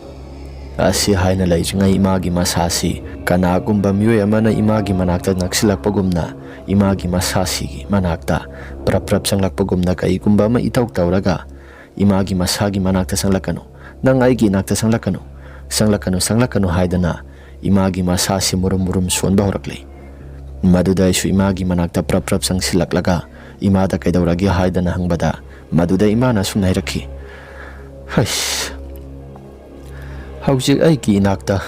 ꯑꯁꯤ ꯍꯥꯏꯅ ꯂꯩꯔꯤꯉꯩ ꯏꯃꯥꯒꯤ ꯃꯁꯥꯁꯤ ꯀꯅꯥꯒꯨꯝꯕ ꯃꯤꯑꯣꯏ ꯑꯃꯅ ꯏꯃꯥꯒꯤ ꯃꯅꯥꯛꯇ ꯅꯛꯁꯤꯜꯂꯛꯄꯒꯨꯝꯅ ꯏꯃꯥꯒꯤ ꯃꯁꯥꯁꯤꯒꯤ ꯃꯅꯥꯛꯇ ꯄ꯭ꯔꯞ ꯄ꯭ꯔꯞ ꯆꯪꯂꯛꯄꯒꯨꯝꯅ ꯀꯩꯒꯨꯝꯕ ꯑꯃ ꯏꯇꯧ ꯇꯧꯔꯒ ꯏꯃꯥꯒꯤ ꯃꯁꯥꯒꯤ ꯃꯅꯥꯛꯇ ꯆꯪꯂꯛꯀꯅꯨ, ꯅꯪ ꯑꯩꯒꯤ ꯏꯅꯥꯛꯇ ꯆꯪꯂꯛꯀꯅꯨ, ꯆꯪꯂꯛꯀꯅꯨ, ꯆꯪꯂꯛꯀꯅꯨ ꯍꯥꯏꯗꯅ ꯏꯃꯥꯒꯤ ꯃꯁꯥꯁꯤ ꯃꯨꯔꯨꯝ ꯃꯨꯔꯨꯝ ꯁꯣꯟꯕ ꯍꯧꯔꯛꯂꯦ꯫ ꯃꯗꯨꯗ ꯑꯩꯁꯨ ꯏꯃꯥꯒꯤ ꯃꯅꯥꯛꯇ ꯄ꯭ꯔꯞ ꯄ꯭ꯔꯞ ꯆꯪꯁꯤꯜꯂꯛꯂꯒ ꯏꯃꯥꯗ ꯀꯩꯗꯧꯔꯒꯦ ꯍꯥꯏꯗꯅ ꯍꯪꯕꯗ, ꯃꯗꯨꯗ ꯏꯃꯥꯅ ꯑꯁꯨꯝꯅ ꯍꯥꯏꯔꯛꯈꯤ, "ꯍꯩꯁ, ꯍꯧꯖꯤꯛ ꯑꯩꯒꯤ ꯏꯅꯥꯛꯇ,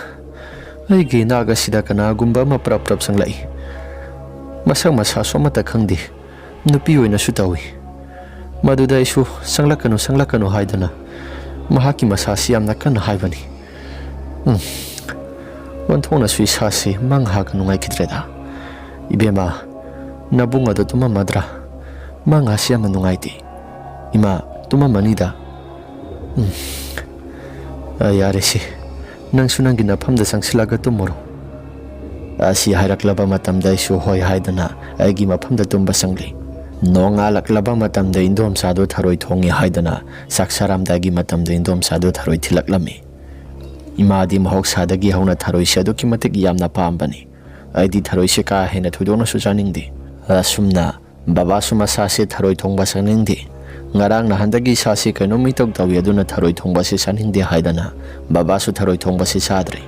ꯑꯩꯒꯤ ꯏꯅꯥꯛ ꯑꯁꯤꯗ ꯀꯅꯥꯒꯨꯝꯕ ꯑꯃ ꯄ꯭ꯔꯞ ꯄ꯭ꯔꯞ ꯆꯪꯂꯛꯏ꯫ ꯃꯁꯛ ꯃꯁꯥꯁꯨ ꯑꯃꯠꯇ ꯈꯪꯗꯦ꯫ ꯅꯨꯄꯤ ꯑꯣꯏꯅꯁꯨ ꯇꯧꯏ꯫ ꯃꯗꯨꯗ ꯑꯩꯁꯨ 'ꯆꯪꯂꯛꯀꯅꯨ, ꯆꯪꯂꯛꯀꯅꯨ' ꯍꯥꯏꯗꯨꯅ ꯃꯍꯥꯛꯀꯤ ꯃꯁꯥꯁꯤ ꯌꯥꯝꯅ ꯀꯟꯅ ꯍꯥꯏꯕꯅꯤ꯫ ꯎꯝ, ꯑꯣꯟꯊꯣꯛꯅꯁꯨ ꯏꯁꯥꯁꯤ ꯃꯪ ꯍꯥꯒ ꯅꯨꯡꯉꯥꯏꯈꯤꯗ꯭ꯔꯦꯗ꯫ ꯏꯕꯦꯝꯃ, ꯅꯕꯨꯡ ꯑꯗꯨ ꯇꯨꯝꯃꯝꯃꯗ꯭ꯔꯥ? ꯃꯪ ꯍꯥꯁꯤ ꯌꯥꯝꯅ ꯅꯨꯡꯉꯥꯏꯇꯦ꯫ ꯏꯃꯥ, ꯇꯨꯝꯃꯝꯃꯅꯤꯗ꯫ ꯎꯝ, ꯑ, ꯌꯥꯔꯦꯁꯦ, ꯅꯪꯁꯨ ꯅꯪꯒꯤ ꯅꯐꯝꯗ ꯆꯪꯁꯤꯜꯂꯒ ꯇꯨꯝꯃꯨꯔꯣ꯫ ꯑꯁꯤ ꯍꯥꯏꯔꯛꯂꯕ ꯃꯇꯝꯗ ꯑꯩꯁꯨ ꯍꯣꯏ ꯍꯥꯏꯗꯨꯅ ꯑꯩꯒꯤ ꯃꯐꯝꯗ ꯇꯨꯝꯕ ꯆꯪꯂꯤ꯫ ꯅꯣꯡꯉꯥꯜꯂꯛꯂꯕ ꯃꯇꯝꯗ ꯏꯟꯗꯣꯝꯆꯥꯗꯨ ꯊꯔꯣꯏ ꯊꯣꯡꯉꯤ ꯍꯥꯏꯗꯨꯅ ꯆꯥꯛ ꯆꯥꯔꯝꯗꯥꯏꯒꯤ ꯃꯇꯝꯗ ꯏꯟꯗꯣꯝꯆꯥꯗꯨ ꯊꯔꯣꯏ ꯊꯤꯜꯂꯛꯂꯝꯃꯤ꯫ ꯏꯃꯥꯗꯤ ꯃꯍꯧꯁꯥꯗꯒꯤ ꯍꯧꯅ ꯊꯔꯣꯏꯁꯦ ꯑꯗꯨꯛꯀꯤ ꯃꯇꯤꯛ ꯌꯥꯝꯅ ꯄꯥꯝꯕꯅꯤ꯫ ꯑꯩꯗꯤ ꯊꯔꯣꯏꯁꯦ ꯀꯥ ꯍꯦꯟꯅ ꯊꯣꯏꯗꯣꯛꯅꯁꯨ ꯆꯥꯅꯤꯡꯗꯦ꯫ ꯑꯁꯨꯝꯅ ꯕꯕꯥꯁꯨ ꯃꯁꯥꯁꯦ ꯊꯔꯣꯏ ꯊꯣꯡꯕ ꯆꯥꯅꯤꯡꯗꯦ꯫ ꯉꯔꯥꯡ ꯅꯍꯥꯟꯗꯒꯤ ꯏꯁꯥꯁꯦ ꯀꯩꯅꯣꯝ ꯏꯇꯧ ꯇꯧꯏ, ꯑꯗꯨꯅ ꯊꯔꯣꯏ ꯊꯣꯡꯕꯁꯦ ꯆꯥꯅꯤꯡꯗꯦ ꯍꯥꯏꯗꯅ ꯕꯕꯥꯁꯨ ꯊꯔꯣꯏ ꯊꯣꯡꯕꯁꯦ ꯆꯥꯗ꯭ꯔꯦ꯫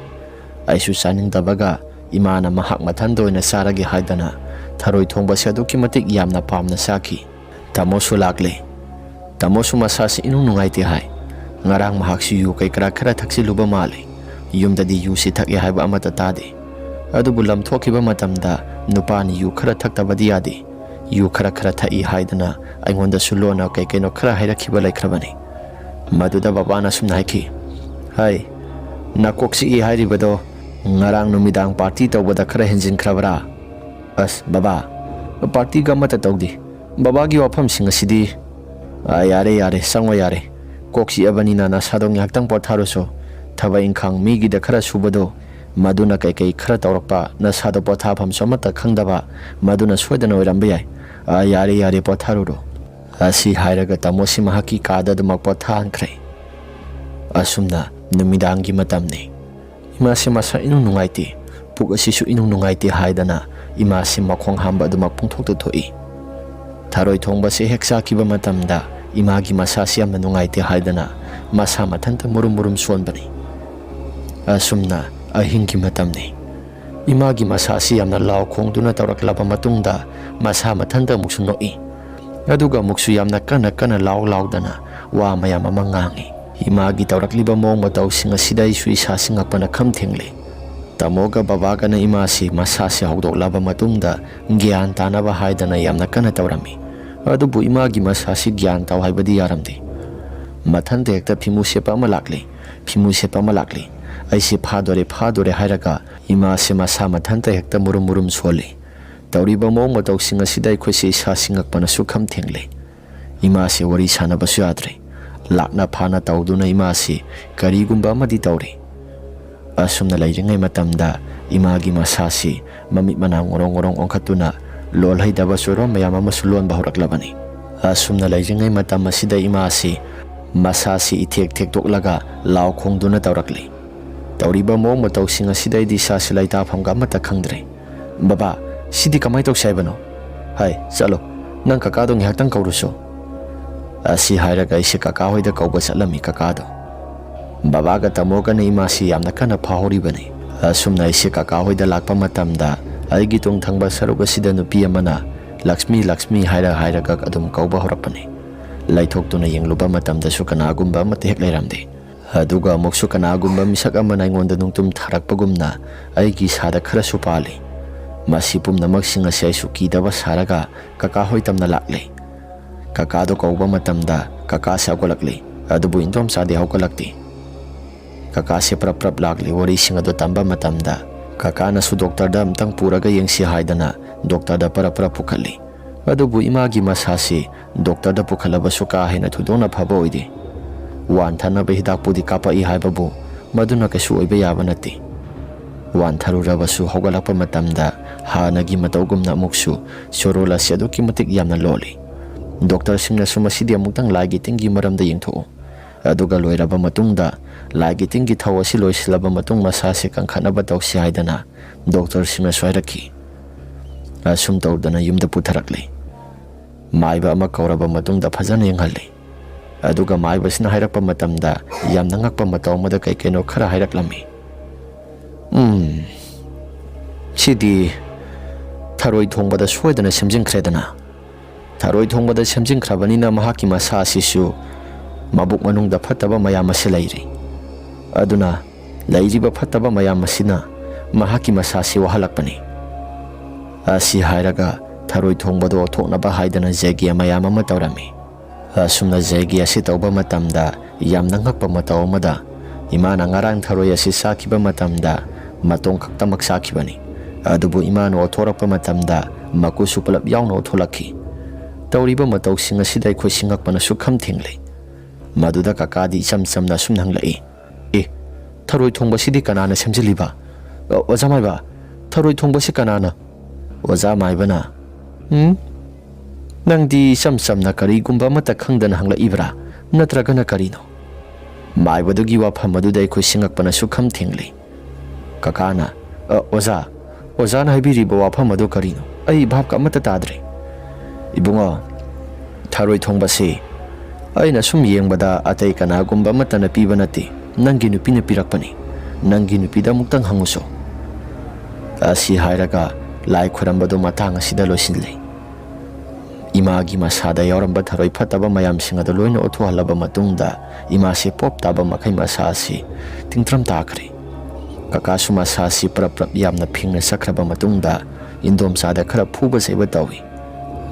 ꯑꯩꯁꯨ ꯆꯥꯅꯤꯡꯗꯕꯒ ꯏꯃꯥꯅ ꯃꯍꯥꯛ ꯃꯊꯟꯗ ꯑꯣꯏꯅ ꯆꯥꯔꯒꯦ ꯍꯥꯏꯗꯅ ꯊꯔꯣꯏ ꯊꯣꯡꯕꯁꯦ ꯑꯗꯨꯛꯀꯤ ꯃꯇꯤꯛ ꯌꯥꯝꯅ ꯄꯥꯝꯅ ꯆꯥꯈꯤ꯫ ꯇꯥꯃꯣꯁꯨ ꯂꯥꯛꯂꯦ꯫ ꯇꯥꯃꯣꯁꯨ ꯃꯁꯥꯁꯤ ꯏꯅꯨꯡ ꯅꯨꯡꯉꯥꯏꯇꯦ ꯍꯥꯏ꯫ ꯉꯔꯥꯡ ꯃꯍꯥꯛꯁꯨ ꯌꯨ ꯀꯩ ꯀꯔꯥ ꯈꯔ ꯊꯛꯆꯤꯜꯂꯨꯕ ꯃꯥꯜꯂꯦ꯫ ꯌꯨꯝꯗꯗꯤ ꯌꯨꯁꯤ ꯊꯛꯑꯦ ꯍꯥꯏꯕ ꯑꯃꯠꯇ ꯇꯥꯗꯦ꯫ ꯑꯗꯨꯕꯨ ꯂꯝꯊꯣꯛꯈꯤꯕ ꯃꯇꯝꯗ ꯅꯨꯄꯥꯅ ꯌꯨ ꯈꯔ ꯊꯛꯇꯕꯗꯤ ꯌꯥꯗꯦ꯫ ꯌꯨ ꯈꯔ ꯈꯔ ꯊꯛꯏ ꯍꯥꯏꯗꯅ ꯑꯩꯉꯣꯟꯗꯁꯨ ꯂꯣꯟꯅ ꯀꯩ ꯀꯩꯅꯣ ꯈꯔ ꯍꯥꯏꯔꯛꯈꯤꯕ ꯂꯩꯈ꯭ꯔꯕꯅꯤ꯫ ꯃꯗꯨꯗ ꯕꯕꯥꯅ ꯑꯁꯨꯝꯅ ꯍꯥꯏꯈꯤ, "ꯍꯩ, ꯅꯀꯣꯛ ꯆꯤꯛꯏ ꯍꯥꯏꯔꯤꯕꯗꯣ ꯉꯔꯥꯡ ꯅꯨꯃꯤꯗꯥꯡ ꯄꯥꯔꯇꯤ ꯇꯧꯕꯗ ꯈꯔ ꯍꯦꯟꯖꯤꯟꯈ꯭ꯔꯕ꯭ꯔꯥ?" "ꯑꯁ ꯕꯕꯥ, ꯄꯥꯔꯇꯤꯒ ꯑꯃꯠꯇ ꯇꯧꯗꯦ꯫ ꯕꯕꯥꯒꯤ ꯋꯥꯐꯝꯁꯤꯡ ꯑꯁꯤꯗꯤ"꯫ "ꯑ, ꯌꯥꯔꯦ, ꯌꯥꯔꯦ, ꯆꯪꯉꯣ ꯌꯥꯔꯦ꯫ ꯀꯣꯛ ꯆꯤꯛꯑꯕꯅꯤꯅ ꯅꯁꯥꯗꯣ ꯉꯥꯏꯍꯥꯛꯇꯪ ꯄꯣꯊꯥꯔꯨꯆꯣ꯫ ꯊꯕꯛ ꯏꯪꯈꯥꯡ ꯃꯤꯒꯤꯗ ꯈꯔ ꯁꯨꯕꯗꯣ, ꯃꯗꯨꯅ ꯀꯩꯀꯩ ꯈꯔ ꯇꯧꯔꯛꯄ, ꯅꯁꯥꯗꯣ ꯄꯣꯊꯥꯐꯝꯁꯨ ꯑꯃꯠꯇ ꯈꯪꯗꯕ, ꯃꯗꯨꯅ ꯁꯣꯏꯗꯅ ꯑꯣꯏꯔꯝꯕ ꯌꯥꯏ꯫ ꯑ, ꯌꯥꯔꯦ, ꯌꯥꯔꯦ, ꯄꯣꯊꯥꯔꯨꯔꯣ"꯫ ꯑꯁꯤ ꯍꯥꯏꯔꯒ ꯇꯥꯃꯣꯁꯤ ꯃꯍꯥꯛꯀꯤ ꯀꯥꯗ ꯑꯗꯨꯃꯛ ꯄꯣꯊꯥꯍꯟꯈ꯭ꯔꯦ꯫ ꯑꯁꯨꯝꯅ ꯅꯨꯃꯤꯗꯥꯡꯒꯤ ꯃꯇꯝꯅꯤ꯫ ꯏꯃꯥꯁꯤ ꯃꯁꯥ ꯏꯅꯨꯡ ꯅꯨꯡꯉꯥꯏꯇꯦ, ꯄꯨꯛ ꯑꯁꯤꯁꯨ ꯏꯅꯨꯡ ꯅꯨꯡꯉꯥꯏꯇꯦ ꯍꯥꯏꯗꯅ ꯏꯃꯥꯁꯤ ꯃꯈꯣꯡ ꯍꯥꯝꯕ ꯑꯗꯨꯃꯛ ꯄꯨꯡꯊꯣꯛꯇ ꯊꯣꯛꯏ꯫ ꯊꯔꯣꯏ ꯊꯣꯡꯕꯁꯤ ꯍꯦꯛ ꯆꯥꯈꯤꯕ ꯃꯇꯝꯗ ꯏꯃꯥꯒꯤ ꯃꯁꯥꯁꯤ ꯌꯥꯝꯅ ꯅꯨꯡꯉꯥꯏꯇꯦ ꯍꯥꯏꯗꯅ ꯃꯁꯥ ꯃꯊꯟꯇ ꯃꯨꯔꯨꯝ ꯃꯨꯔꯨꯝ ꯁꯣꯟꯕꯅꯤ꯫ ꯑꯁꯨꯝꯅ ꯑꯍꯤꯡꯒꯤ ꯃꯇꯝꯅꯤ꯫ ꯏꯃꯥꯒꯤ ꯃꯁꯥꯁꯤ ꯌꯥꯝꯅ ꯂꯥꯎ ꯈꯣꯡꯗꯨꯅ ꯇꯧꯔꯛꯂꯕ ꯃꯇꯨꯡꯗ ꯃꯁꯥ ꯃꯊꯟꯇ ꯑꯃꯨꯛꯁꯨ ꯅꯣꯛꯏ꯫ ꯑꯗꯨꯒ ꯑꯃꯨꯛꯁꯨ ꯌꯥꯝꯅ ꯀꯟꯅ ꯀꯟꯅ ꯂꯥꯎ ꯂꯥꯎꯗꯅ ꯋꯥ ꯃꯌꯥꯝ ꯑꯃ ꯉꯥꯡꯏ꯫ ꯏꯃꯥꯒꯤ ꯇꯧꯔꯛꯂꯤꯕ ꯃꯑꯣꯡ ꯃꯇꯧꯁꯤꯡ ꯑꯁꯤꯗ ꯑꯩꯁꯨ ꯏꯁꯥꯁꯤ ꯉꯛꯄꯅ ꯈꯝ ꯊꯦꯡꯂꯦ꯫ ꯇꯥꯃꯣꯒ ꯕꯕꯥꯒꯅ ꯏꯃꯥꯁꯤ ꯃꯁꯥꯁꯤ ꯍꯧꯗꯣꯛꯂꯕ ꯃꯇꯨꯡꯗ ꯒ꯭ꯌꯥꯟ ꯇꯥꯅꯕ ꯍꯥꯏꯗꯅ ꯌꯥꯝꯅ ꯀꯟꯅ ꯇꯧꯔꯝꯃꯤ꯫ ꯑꯗꯨꯕꯨ ꯏꯃꯥꯒꯤ ꯃꯁꯥꯁꯤ ꯒ꯭ꯌꯥꯟ ꯇꯥꯎ ꯍꯥꯏꯕꯗꯤ ꯌꯥꯔꯝꯗꯦ꯫ ꯃꯊꯟꯇ ꯍꯦꯛꯇ ꯐꯤꯃꯨ ꯁꯦꯠꯄ ꯑꯃ ꯂꯥꯛꯂꯤ, ꯐꯤꯃꯨ ꯁꯦꯠꯄ ꯑꯃ ꯂꯥꯛꯂꯤ꯫ ꯑꯩꯁꯤ ꯐꯥꯗꯣꯔꯦ, ꯐꯥꯗꯣꯔꯦ ꯍꯥꯏꯔꯒ ꯏꯃꯥꯁꯤ ꯃꯁꯥ ꯃꯊꯟꯇ ꯍꯦꯛꯇ ꯃꯨꯔꯨꯝ ꯃꯨꯔꯨꯝ ꯁꯣꯜꯂꯤ꯫ ꯇꯧꯔꯤꯕ ꯃꯑꯣꯡ ꯃꯇꯧꯁꯤꯡ ꯑꯁꯤꯗ ꯑꯩꯈꯣꯏꯁꯦ ꯏꯁꯥꯁꯤ ꯉꯛꯄꯅꯁꯨ ꯈꯝ ꯊꯦꯡꯂꯦ꯫ ꯏꯃꯥꯁꯦ ꯋꯥꯔꯤ ꯁꯥꯟꯅꯕꯁꯨ ꯌꯥꯗ꯭ꯔꯦ꯫ ꯂꯥꯛꯅ ꯐꯥꯅ ꯇꯧꯗꯨꯅ ꯏꯃꯥꯁꯤ ꯀꯔꯤꯒꯨꯝꯕ ꯑꯃꯗꯤ ꯇꯧꯔꯤ꯫ ꯑꯁꯨꯝꯅ ꯂꯩꯔꯤꯉꯩ ꯃꯇꯝꯗ ꯏꯃꯥꯒꯤ ꯃꯁꯥꯁꯤ ꯃꯃꯤꯠ ꯃꯅꯥ ꯉꯣꯔꯣꯡ ꯉꯣꯔꯣꯡ ꯑꯣꯟꯈꯠꯇꯨꯅ ꯂꯣꯜꯍꯩꯗꯕ ꯆꯣꯏꯔꯣꯟ ꯃꯌꯥꯝ ꯑꯃꯁꯨ ꯂꯣꯟꯕ ꯍꯧꯔꯛꯂꯕꯅꯤ꯫ ꯑꯁꯨꯝꯅ ꯂꯩꯔꯤꯉꯩ ꯃꯇꯝ ꯑꯁꯤꯗ ꯏꯃꯥꯁꯤ ꯃꯁꯥꯁꯤ ꯏꯊꯦꯛ ꯊꯦꯛꯇꯣꯛꯂꯒ ꯂꯥꯎ ꯈꯣꯡꯗꯨꯅ ꯇꯧꯔꯛꯂꯤ꯫ ꯇꯧꯔꯤꯕ ꯃꯑꯣꯡ ꯃꯇꯧꯁꯤꯡ ꯑꯁꯤꯗ ꯑꯩꯗꯤ ꯏꯁꯥꯁꯤ ꯂꯩꯇꯥꯐꯝꯒ ꯑꯃꯠꯇ ꯈꯪꯗ꯭ꯔꯦ꯫ "ꯕꯕꯥ, ꯁꯤꯗꯤ ꯀꯃꯥꯏꯅ ꯇꯧꯁꯤ ꯍꯥꯏꯕꯅꯣ? ꯍꯥꯏ, ꯆꯠꯂꯣ, ꯅꯪ ꯀꯀꯥꯗꯣ ꯉꯥꯏꯍꯥꯛꯇꯪ ꯀꯧꯔꯨꯁꯣ꯫" ꯑꯁꯤ ꯍꯥꯏꯔꯒ ꯑꯩꯁꯦ ꯀꯀꯥ ꯍꯣꯏꯗ ꯀꯧꯕ ꯆꯠꯂꯝꯃꯤ ꯀꯀꯥꯗꯣ꯫ ꯕꯕꯥꯒ ꯇꯥꯃꯣꯒꯅ ꯏꯃꯥꯁꯤ ꯌꯥꯝꯅ ꯀꯟꯅ ꯐꯥꯍꯧꯔꯤꯕꯅꯤ꯫ ꯑꯁꯨꯝꯅ ꯑꯩꯁꯦ ꯀꯀꯥ ꯍꯣꯏꯗ ꯂꯥꯛꯄ ꯃꯇꯝꯗ ꯑꯩꯒꯤ ꯇꯨꯡ ꯊꯪꯕ ꯁꯔꯨꯛ ꯑꯁꯤꯗ ꯅꯨꯄꯤ ꯑꯃꯅ "ꯂꯛꯁꯃꯤ, ꯂꯛꯁꯃꯤ" ꯍꯥꯏꯔ ꯍꯥꯏꯔꯒ ꯑꯗꯨꯝ ꯀꯧꯕ ꯍꯧꯔꯛꯄꯅꯤ꯫ ꯂꯩꯊꯣꯛꯇꯨꯅ ꯌꯦꯡꯂꯨꯕ ꯃꯇꯝꯗꯁꯨ ꯀꯅꯥꯒꯨꯝꯕ ꯑꯃꯠꯇ ꯍꯦꯛ ꯂꯩꯔꯝꯗꯦ꯫ ꯑꯗꯨꯒ ꯑꯃꯨꯛꯁꯨ ꯀꯅꯥꯒꯨꯝꯕ ꯃꯤꯁꯛ ꯑꯃꯅ ꯑꯩꯉꯣꯟꯗ ꯅꯨꯡꯇꯨꯝ ꯊꯥꯔꯛꯄꯒꯨꯝꯅ ꯑꯩꯒꯤ ꯏꯁꯥꯗ ꯈꯔꯁꯨ ꯄꯥꯜꯂꯤ꯫ ꯃꯁꯤ ꯄꯨꯝꯅꯃꯛꯁꯤꯡ ꯑꯁꯤ ꯑꯩꯁꯨ ꯀꯤꯗꯕ ꯁꯥꯔꯒ ꯀꯀꯥ ꯍꯣꯏ ꯇꯝꯅ ꯂꯥꯛꯂꯦ꯫ ꯀꯀꯥꯗꯣ ꯀꯧꯕ ꯃꯇꯝꯗ ꯀꯀꯥꯁꯦ ꯍꯧꯒꯠꯂꯛꯂꯤ, ꯑꯗꯨꯕꯨ ꯏꯟꯗꯣꯝꯆꯥꯗꯤ ꯍꯧꯒꯠꯂꯛꯇꯦ꯫ ꯀꯀꯥꯁꯦ ꯄ꯭ꯔꯞ ꯄ꯭ꯔꯞ ꯂꯥꯛꯂꯤ꯫ ꯋꯥꯔꯤꯁꯤꯡ ꯑꯗꯨ ꯇꯝꯕ ꯃꯇꯝꯗ ꯀꯀꯥꯅꯁꯨ ꯗꯣꯛꯇꯔꯗ ꯑꯝꯇꯪ ꯄꯨꯔꯒ ꯌꯦꯡꯁꯤ ꯍꯥꯏꯗꯅ ꯗꯣꯛꯇꯔꯗ ꯄꯔꯞ ꯄꯔꯞ ꯄꯨꯈꯠꯂꯤ꯫ ꯑꯗꯨꯕꯨ ꯏꯃꯥꯒꯤ ꯃꯁꯥꯁꯤ ꯗꯣꯛꯇꯔꯗ ꯄꯨꯈꯠꯂꯕꯁꯨ ꯀꯥ ꯍꯦꯟꯅ ꯊꯣꯏꯗꯣꯛꯅ ꯐꯕ ꯑꯣꯏꯗꯦ꯫ ꯋꯥꯟꯊꯅꯕ ꯍꯤꯗꯥꯛꯄꯨꯗꯤ ꯀꯥꯞꯄꯛꯏ ꯍꯥꯏꯕꯕꯨ ꯃꯗꯨꯅ ꯀꯩꯁꯨ ꯑꯣꯏꯕ ꯌꯥꯕ ꯅꯠꯇꯦ꯫ ꯋꯥꯟꯊꯔꯨꯔꯕꯁꯨ ꯍꯧꯒꯠꯂꯛꯄ ꯃꯇꯝꯗ ꯍꯥꯟꯅꯒꯤ ꯃꯇꯧꯒꯨꯝꯅ ꯑꯃꯨꯛꯁꯨ ꯆꯣꯔꯣꯜ ꯑꯁꯤ ꯑꯗꯨꯛꯀꯤ ꯃꯇꯤꯛ ꯌꯥꯝꯅ ꯂꯣꯜꯂꯤ꯫ ꯗꯣꯛꯇꯔꯁꯤꯡꯅꯁꯨ ꯃꯁꯤꯗꯤ ꯑꯃꯨꯛꯇꯪ ꯂꯥꯏꯒꯤ ꯇꯤꯟꯒꯤ ꯃꯔꯝꯗ ꯌꯦꯡꯊꯣꯛꯎ꯫ ꯑꯗꯨꯒ ꯂꯣꯏꯔꯕ ꯃꯇꯨꯡꯗ ꯂꯥꯏꯒꯤ ꯇꯤꯟꯒꯤ ꯊꯧ ꯑꯁꯤ ꯂꯣꯏꯁꯤꯜꯂꯕ ꯃꯇꯨꯡ ꯃꯁꯥꯁꯤ ꯀꯟꯈꯠꯅꯕ ꯇꯧꯁꯤ ꯍꯥꯏꯗꯅ ꯗꯣꯛꯇꯔꯁꯤꯡꯅꯁꯨ ꯍꯥꯏꯔꯛꯈꯤ꯫ ꯑꯁꯨꯝ ꯇꯧꯗꯅ ꯌꯨꯝꯗ ꯄꯨꯊꯔꯛꯂꯦ꯫ ꯃꯥꯏꯕ ꯑꯃ ꯀꯧꯔꯕ ꯃꯇꯨꯡꯗ ꯐꯖꯅ ꯌꯦꯡꯍꯜꯂꯤ꯫ ꯑꯗꯨꯒ ꯃꯥꯏꯕꯁꯤꯅ ꯍꯥꯏꯔꯛꯄ ꯃꯇꯝꯗ ꯌꯥꯝꯅ ꯉꯛꯄ ꯃꯇꯧ ꯑꯃꯗ ꯀꯩ ꯀꯩꯅꯣ ꯈꯔ ꯍꯥꯏꯔꯛꯂꯝꯃꯤ꯫ ꯎꯝ, ꯁꯤꯗꯤ ꯊꯔꯣꯏ ꯊꯣꯡꯕꯗ ꯁꯣꯏꯗꯅ ꯁꯦꯝꯖꯤꯟꯈ꯭ꯔꯦꯗꯅ꯫ ꯊꯔꯣꯏ ꯊꯣꯡꯕꯗ ꯁꯦꯝꯖꯤꯟꯈ꯭ꯔꯕꯅꯤꯅ ꯃꯍꯥꯛꯀꯤ ꯃꯁꯥ ꯑꯁꯤꯁꯨ ꯃꯕꯨꯛ ꯃꯅꯨꯡꯗ ꯐꯠꯇꯕ ꯃꯌꯥꯝ ꯑꯁꯤ ꯂꯩꯔꯤ꯫ ꯑꯗꯨꯅ ꯂꯩꯔꯤꯕ ꯐꯠꯇꯕ ꯃꯌꯥꯝ ꯑꯁꯤꯅ ꯃꯍꯥꯛꯀꯤ ꯃꯁꯥꯁꯤ ꯋꯥꯍꯜꯂꯛꯄꯅꯤ꯫ ꯑꯁꯤ ꯍꯥꯏꯔꯒ ꯊꯔꯣꯏ ꯊꯣꯡꯕꯗꯨ ꯑꯣꯠꯊꯣꯛꯅꯕ ꯍꯥꯏꯗꯅ ꯖꯩꯒ꯭ꯌ ꯃꯌꯥꯝ ꯑꯃ ꯇꯧꯔꯝꯃꯤ꯫ ꯑꯁꯨꯝꯅ ꯖꯩꯒ꯭ꯌ ꯑꯁꯤ ꯇꯧꯕ ꯃꯇꯝꯗ ꯌꯥꯝꯅ ꯉꯛꯄ ꯃꯇꯧ ꯑꯃꯗ, ꯏꯃꯥꯅ ꯉꯔꯥꯡ ꯊꯔꯣꯏ ꯑꯁꯤ ꯆꯥꯈꯤꯕ ꯃꯇꯝꯗ ꯃꯇꯣꯡ ꯈꯛꯇꯃꯛ ꯆꯥꯈꯤꯕꯅꯤ꯫ ꯑꯗꯨꯕꯨ ꯏꯃꯥꯅ ꯑꯣꯠꯊꯣꯔꯛꯄ ꯃꯇꯝꯗ ꯃꯀꯨꯁꯨ ꯄꯨꯂꯞ ꯌꯥꯎꯅ ꯑꯣꯠꯊꯣꯂꯛꯈꯤ꯫ ꯇꯧꯔꯤꯕ ꯃꯇꯧꯁꯤꯡ ꯑꯁꯤꯗ ꯑꯩꯈꯣꯏ ꯁꯤ ꯉꯛꯄꯅ ꯁꯨꯛꯈꯝ ꯊꯦꯡꯂꯤ꯫ ꯃꯗꯨꯗ ꯀꯀꯥꯗꯤ ꯏꯆꯝ ꯆꯝꯅ ꯑꯁꯨꯝꯅ ꯍꯪꯂꯛꯏ, "ꯑꯦ, ꯊꯔꯣꯏ ꯊꯣꯡꯕꯁꯤꯗꯤ ꯀꯅꯥꯅ ꯁꯦꯝꯖꯤꯜꯂꯤꯕ? ꯑ, ꯑꯣꯖꯥ ꯃꯥꯏꯕ, ꯊꯔꯣꯏ ꯊꯣꯡꯕꯁꯤ ꯀꯅꯥꯅ?" ꯑꯣꯖꯥ ꯃꯥꯏꯕꯅ, "ꯎꯝ? ꯅꯪꯗꯤ ꯏꯆꯝ ꯆꯝꯅ ꯀꯔꯤꯒꯨꯝꯕ ꯑꯃꯠꯇ ꯈꯪꯗꯅ ꯍꯪꯂꯛꯏꯕ꯭ꯔꯥ? ꯅꯠꯇ꯭ꯔꯒꯅ ꯀꯔꯤꯅꯣ?" ꯃꯥꯏꯕꯗꯨꯒꯤ ꯋꯥꯐꯝ ꯑꯗꯨꯗ ꯑꯩꯈꯣꯏ ꯁꯤ ꯉꯛꯄꯅ ꯁꯨꯛꯈꯝ ꯊꯦꯡꯂꯤ꯫ ꯀꯀꯥꯅ, "ꯑ, ꯑꯣꯖꯥ, ꯑꯣꯖꯥꯅ ꯍꯥꯏꯕꯤꯔꯤꯕ ꯋꯥꯐꯝ ꯑꯗꯨ ꯀꯔꯤꯅꯣ? ꯑꯩ ꯚꯥꯞꯀ ꯑꯃꯠꯇ ꯇꯥꯗ꯭ꯔꯦ꯫" "ꯏꯕꯨꯡꯉꯣ, ꯊꯔꯣꯏ ꯊꯣꯡꯕꯁꯤ ꯑꯩꯅ ꯁꯨꯝ ꯌꯦꯡꯕꯗ ꯑꯇꯩ ꯀꯅꯥꯒꯨꯝꯕ ꯑꯃꯠꯇꯅ ꯄꯤꯕ ꯅꯠꯇꯦ, ꯅꯪꯒꯤ ꯅꯨꯄꯤꯅ ꯄꯤꯔꯛꯄꯅꯤ꯫ ꯅꯪꯒꯤ ꯅꯨꯄꯤꯗ ꯑꯃꯨꯛꯇꯪ ꯍꯪꯉꯨꯁꯣ꯫" ꯑꯁꯤ ꯍꯥꯏꯔꯒ ꯂꯥꯏ ꯈꯨꯔꯝꯕꯗꯨ ꯃꯇꯥꯡ ꯑꯁꯤꯗ ꯂꯣꯏꯁꯤꯜꯂꯤ꯫ ꯏꯃꯥꯒꯤ ꯃꯁꯥꯗ ꯌꯥꯎꯔꯝꯕ ꯊꯔꯣꯏ ꯐꯠꯇꯕ ꯃꯌꯥꯝꯁꯤꯡ ꯑꯗꯨ ꯂꯣꯏꯅ ꯑꯣꯠꯊꯣꯛꯍꯜꯂꯕ ꯃꯇꯨꯡꯗ, ꯏꯃꯥꯁꯤ ꯄꯣꯞ ꯇꯥꯕ ꯃꯈꯩ ꯃꯁꯥ ꯑꯁꯤ ꯇꯤꯡꯊ꯭ꯔꯝ ꯇꯥꯈ꯭ꯔꯦ꯫ ꯀꯀꯥꯁꯨ ꯃꯁꯥ ꯑꯁꯤ ꯄ꯭ꯔꯞ ꯄ꯭ꯔꯞ ꯌꯥꯝꯅ ꯐꯤꯡꯅ ꯆꯠꯈ꯭ꯔꯕ ꯃꯇꯨꯡꯗ, ꯏꯟꯗꯣꯝꯆꯥꯗ ꯈꯔ ꯐꯨꯕ ꯆꯩꯕ ꯇꯧꯏ꯫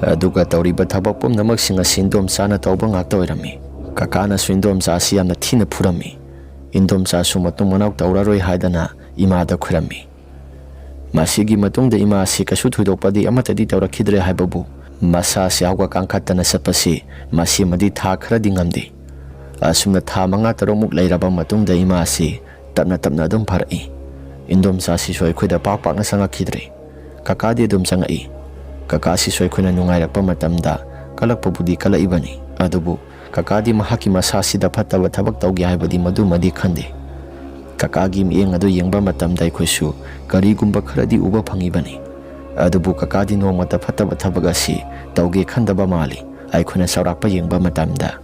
ꯑꯗꯨꯒ ꯇꯧꯔꯤꯕ ꯊꯕꯛ ꯄꯨꯝꯅꯃꯛꯁꯤꯡ ꯑꯁꯤ ꯏꯟꯗꯣꯝꯆꯥꯅ ꯇꯧꯕ ꯉꯥꯛꯇ ꯑꯣꯏꯔꯝꯃꯤ꯫ ꯀꯀꯥꯅꯁꯨ ꯏꯟꯗꯣꯝꯆꯥ ꯑꯁꯤ ꯌꯥꯝꯅ ꯊꯤꯅ ꯐꯨꯔꯝꯃꯤ꯫ ꯏꯟꯗꯣꯝꯆꯥꯁꯨ ꯃꯇꯨꯡ ꯃꯅꯥꯎ ꯇꯧꯔꯔꯣꯏ ꯍꯥꯏꯗꯅ ꯏꯃꯥꯗ ꯈꯨꯔꯝꯃꯤ꯫ ꯃꯁꯤꯒꯤ ꯃꯇꯨꯡꯗ ꯏꯃꯥ ꯑꯁꯤ ꯀꯩꯁꯨ ꯊꯣꯏꯗꯣꯛꯄꯗꯤ ꯑꯃꯠꯇꯗꯤ ꯇꯧꯔꯛꯈꯤꯗ꯭ꯔꯦ ꯍꯥꯏꯕꯕꯨ, ꯃꯁꯥ ꯑꯁꯤ ꯍꯧꯒꯠ ꯀꯥꯡꯈꯠꯇꯅ ꯆꯠꯄꯁꯤ ꯃꯁꯤꯃꯗꯤ ꯊꯥ ꯈꯔꯗꯤ ꯉꯝꯗꯦ꯫ ꯑꯁꯨꯝꯅ ꯊꯥ ꯃꯉꯥ ꯇꯔꯨꯛꯃꯨꯛ ꯂꯩꯔꯕ ꯃꯇꯨꯡꯗ ꯏꯃꯥ ꯑꯁꯤ ꯇꯞꯅ ꯇꯞꯅ ꯑꯗꯨꯝ ꯐꯔꯛꯏ꯫ ꯏꯟꯗꯣꯝꯆꯥꯁꯤꯁꯨ ꯑꯩꯈꯣꯏꯗ ꯄꯥꯛ ꯄꯥꯛꯅ ꯆꯪꯉꯛꯈꯤꯗ꯭ꯔꯦ꯫ ꯀꯀꯥꯗꯤ ꯑꯗꯨꯝ ꯆꯪꯉꯛꯏ꯫ ꯀꯀꯥꯁꯤꯁꯨ ꯑꯩꯈꯣꯏꯅ ꯅꯨꯡꯉꯥꯏꯔꯛꯄ ꯃꯇꯝꯗ ꯀꯜꯂꯛꯄꯕꯨꯗꯤ ꯀꯜꯂꯛꯏꯕꯅꯤ, ꯑꯗꯨꯕꯨ ꯀꯀꯥꯗꯤ ꯃꯍꯥꯛꯀꯤ ꯃꯁꯥꯁꯤꯗ ꯐꯠꯇꯕ ꯊꯕꯛ ꯇꯧꯒꯦ ꯍꯥꯏꯕꯗꯤ ꯃꯗꯨꯃꯗꯤ ꯈꯟꯗꯦ꯫ ꯀꯀꯥꯒꯤ ꯃꯤꯠꯌꯦꯡ ꯑꯗꯨ ꯌꯦꯡꯕ ꯃꯇꯝꯗ ꯑꯩꯈꯣꯏꯁꯨ ꯀꯔꯤꯒꯨꯝꯕ ꯈꯔꯗꯤ ꯎꯕ ꯐꯪꯉꯤꯕꯅꯤ꯫ ꯑꯗꯨꯕꯨ ꯀꯀꯥꯗꯤ ꯅꯣꯡꯃꯇ ꯐꯠꯇꯕ ꯊꯕꯛ ꯑꯁꯤ ꯇꯧꯒꯦ ꯈꯟꯗꯕ ꯃꯥꯜꯂꯤ꯫ ꯑꯩꯈꯣꯏꯅ ꯆꯥꯎꯔꯥꯛꯄ ꯌꯦꯡꯕ ꯃꯇꯝꯗ,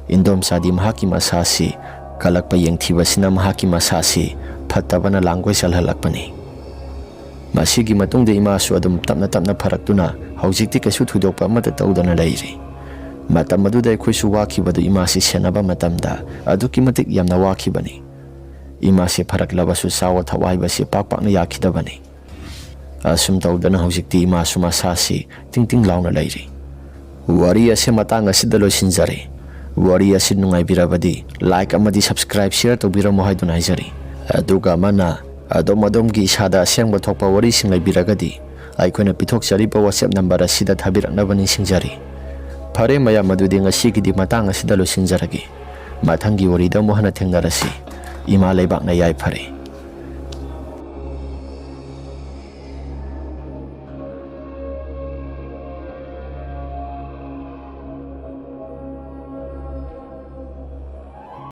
ꯏꯟꯗꯣꯝꯆꯥꯗꯤ ꯃꯍꯥꯛꯀꯤ ꯃꯁꯥꯁꯤ ꯀꯜꯂꯛꯄ ꯌꯦꯡꯊꯤꯕꯁꯤꯅ ꯃꯍꯥꯛꯀꯤ ꯃꯁꯥꯁꯤ ꯐꯠꯇꯕꯅ ꯂꯥꯡꯒꯣꯏ ꯆꯜꯍꯜꯂꯛꯄꯅꯤ꯫ ꯃꯁꯤꯒꯤ ꯃꯇꯨꯡꯗ ꯏꯃꯥꯁꯨ ꯑꯗꯨꯝ ꯇꯞꯅ ꯇꯞꯅ ꯐꯔꯛꯇꯨꯅ ꯍꯧꯖꯤꯛꯇꯤ ꯀꯩꯁꯨ ꯊꯣꯏꯗꯣꯛꯄ ꯑꯃꯠꯇ ꯇꯧꯗꯅ ꯂꯩꯔꯤ꯫ ꯃꯇꯝ ꯑꯗꯨꯗ ꯑꯩꯈꯣꯏꯁꯨ ꯋꯥꯈꯤꯕꯗꯨ ꯏꯃꯥꯁꯤ ꯁꯦꯟꯅꯕ ꯃꯇꯝꯗ ꯑꯗꯨꯛꯀꯤ ꯃꯇꯤꯛ ꯌꯥꯝꯅ ꯋꯥꯈꯤꯕꯅꯤ꯫ ꯏꯃꯥꯁꯤ ꯐꯔꯛꯂꯕꯁꯨ ꯆꯥꯕ ꯊꯛꯄ ꯍꯥꯏꯕꯁꯤ ꯄꯥꯛ ꯄꯥꯛꯅ ꯌꯥꯈꯤꯗꯕꯅꯤ꯫ ꯑꯁꯨꯝ ꯇꯧꯗꯅ ꯍꯧꯖꯤꯛꯇꯤ ꯏꯃꯥꯁꯨ ꯃꯁꯥꯁꯤ ꯇꯤꯡ ꯇꯤꯡ ꯂꯥꯎꯅ ꯂꯩꯔꯤ꯫ ꯋꯥꯔꯤ ꯑꯁꯤ ꯃꯇꯥꯡ ꯑꯁꯤꯗ ꯂꯣꯏꯁꯤꯟꯖꯔꯦ꯫ ꯋꯥꯔꯤ ꯑꯁꯤ ꯅꯨꯡꯉꯥꯏꯕꯤꯔꯕꯗꯤ like ꯑꯃꯗꯤ subscribe, share ꯇꯧꯕꯤꯔꯝꯃꯨ ꯍꯥꯏꯗꯨꯅ ꯍꯥꯏꯖꯔꯤ꯫ ꯑꯗꯨꯒ ꯑꯃꯅ, ꯑꯗꯣꯝ ꯑꯗꯣꯝꯒꯤ ꯏꯁꯥꯗ ꯑꯁꯦꯡꯕ ꯊꯣꯛꯄ ꯋꯥꯔꯤꯁꯤꯡ ꯂꯩꯕꯤꯔꯒꯗꯤ ꯑꯩꯈꯣꯏꯅ ꯄꯤꯊꯣꯛꯆꯔꯤꯕ WhatsApp number ꯑꯁꯤꯗ ꯊꯥꯕꯤꯔꯛꯅꯕ ꯅꯤꯡꯁꯤꯡꯖꯔꯤ꯫ ꯐꯔꯦ ꯃꯌꯥꯝ, ꯑꯗꯨꯗꯤ ꯉꯁꯤꯒꯤꯗꯤ ꯃꯇꯥꯡ ꯑꯁꯤꯗ ꯂꯣꯏꯁꯤꯟꯖꯔꯒꯦ꯫ ꯃꯊꯪꯒꯤ ꯋꯥꯔꯤꯗ ꯑꯃꯨꯛ ꯍꯟꯅ ꯊꯦꯡꯅꯔꯁꯤ꯫ ꯏꯃꯥ ꯂꯩꯕꯥꯛꯅ ꯌꯥꯏꯐꯔꯦ꯫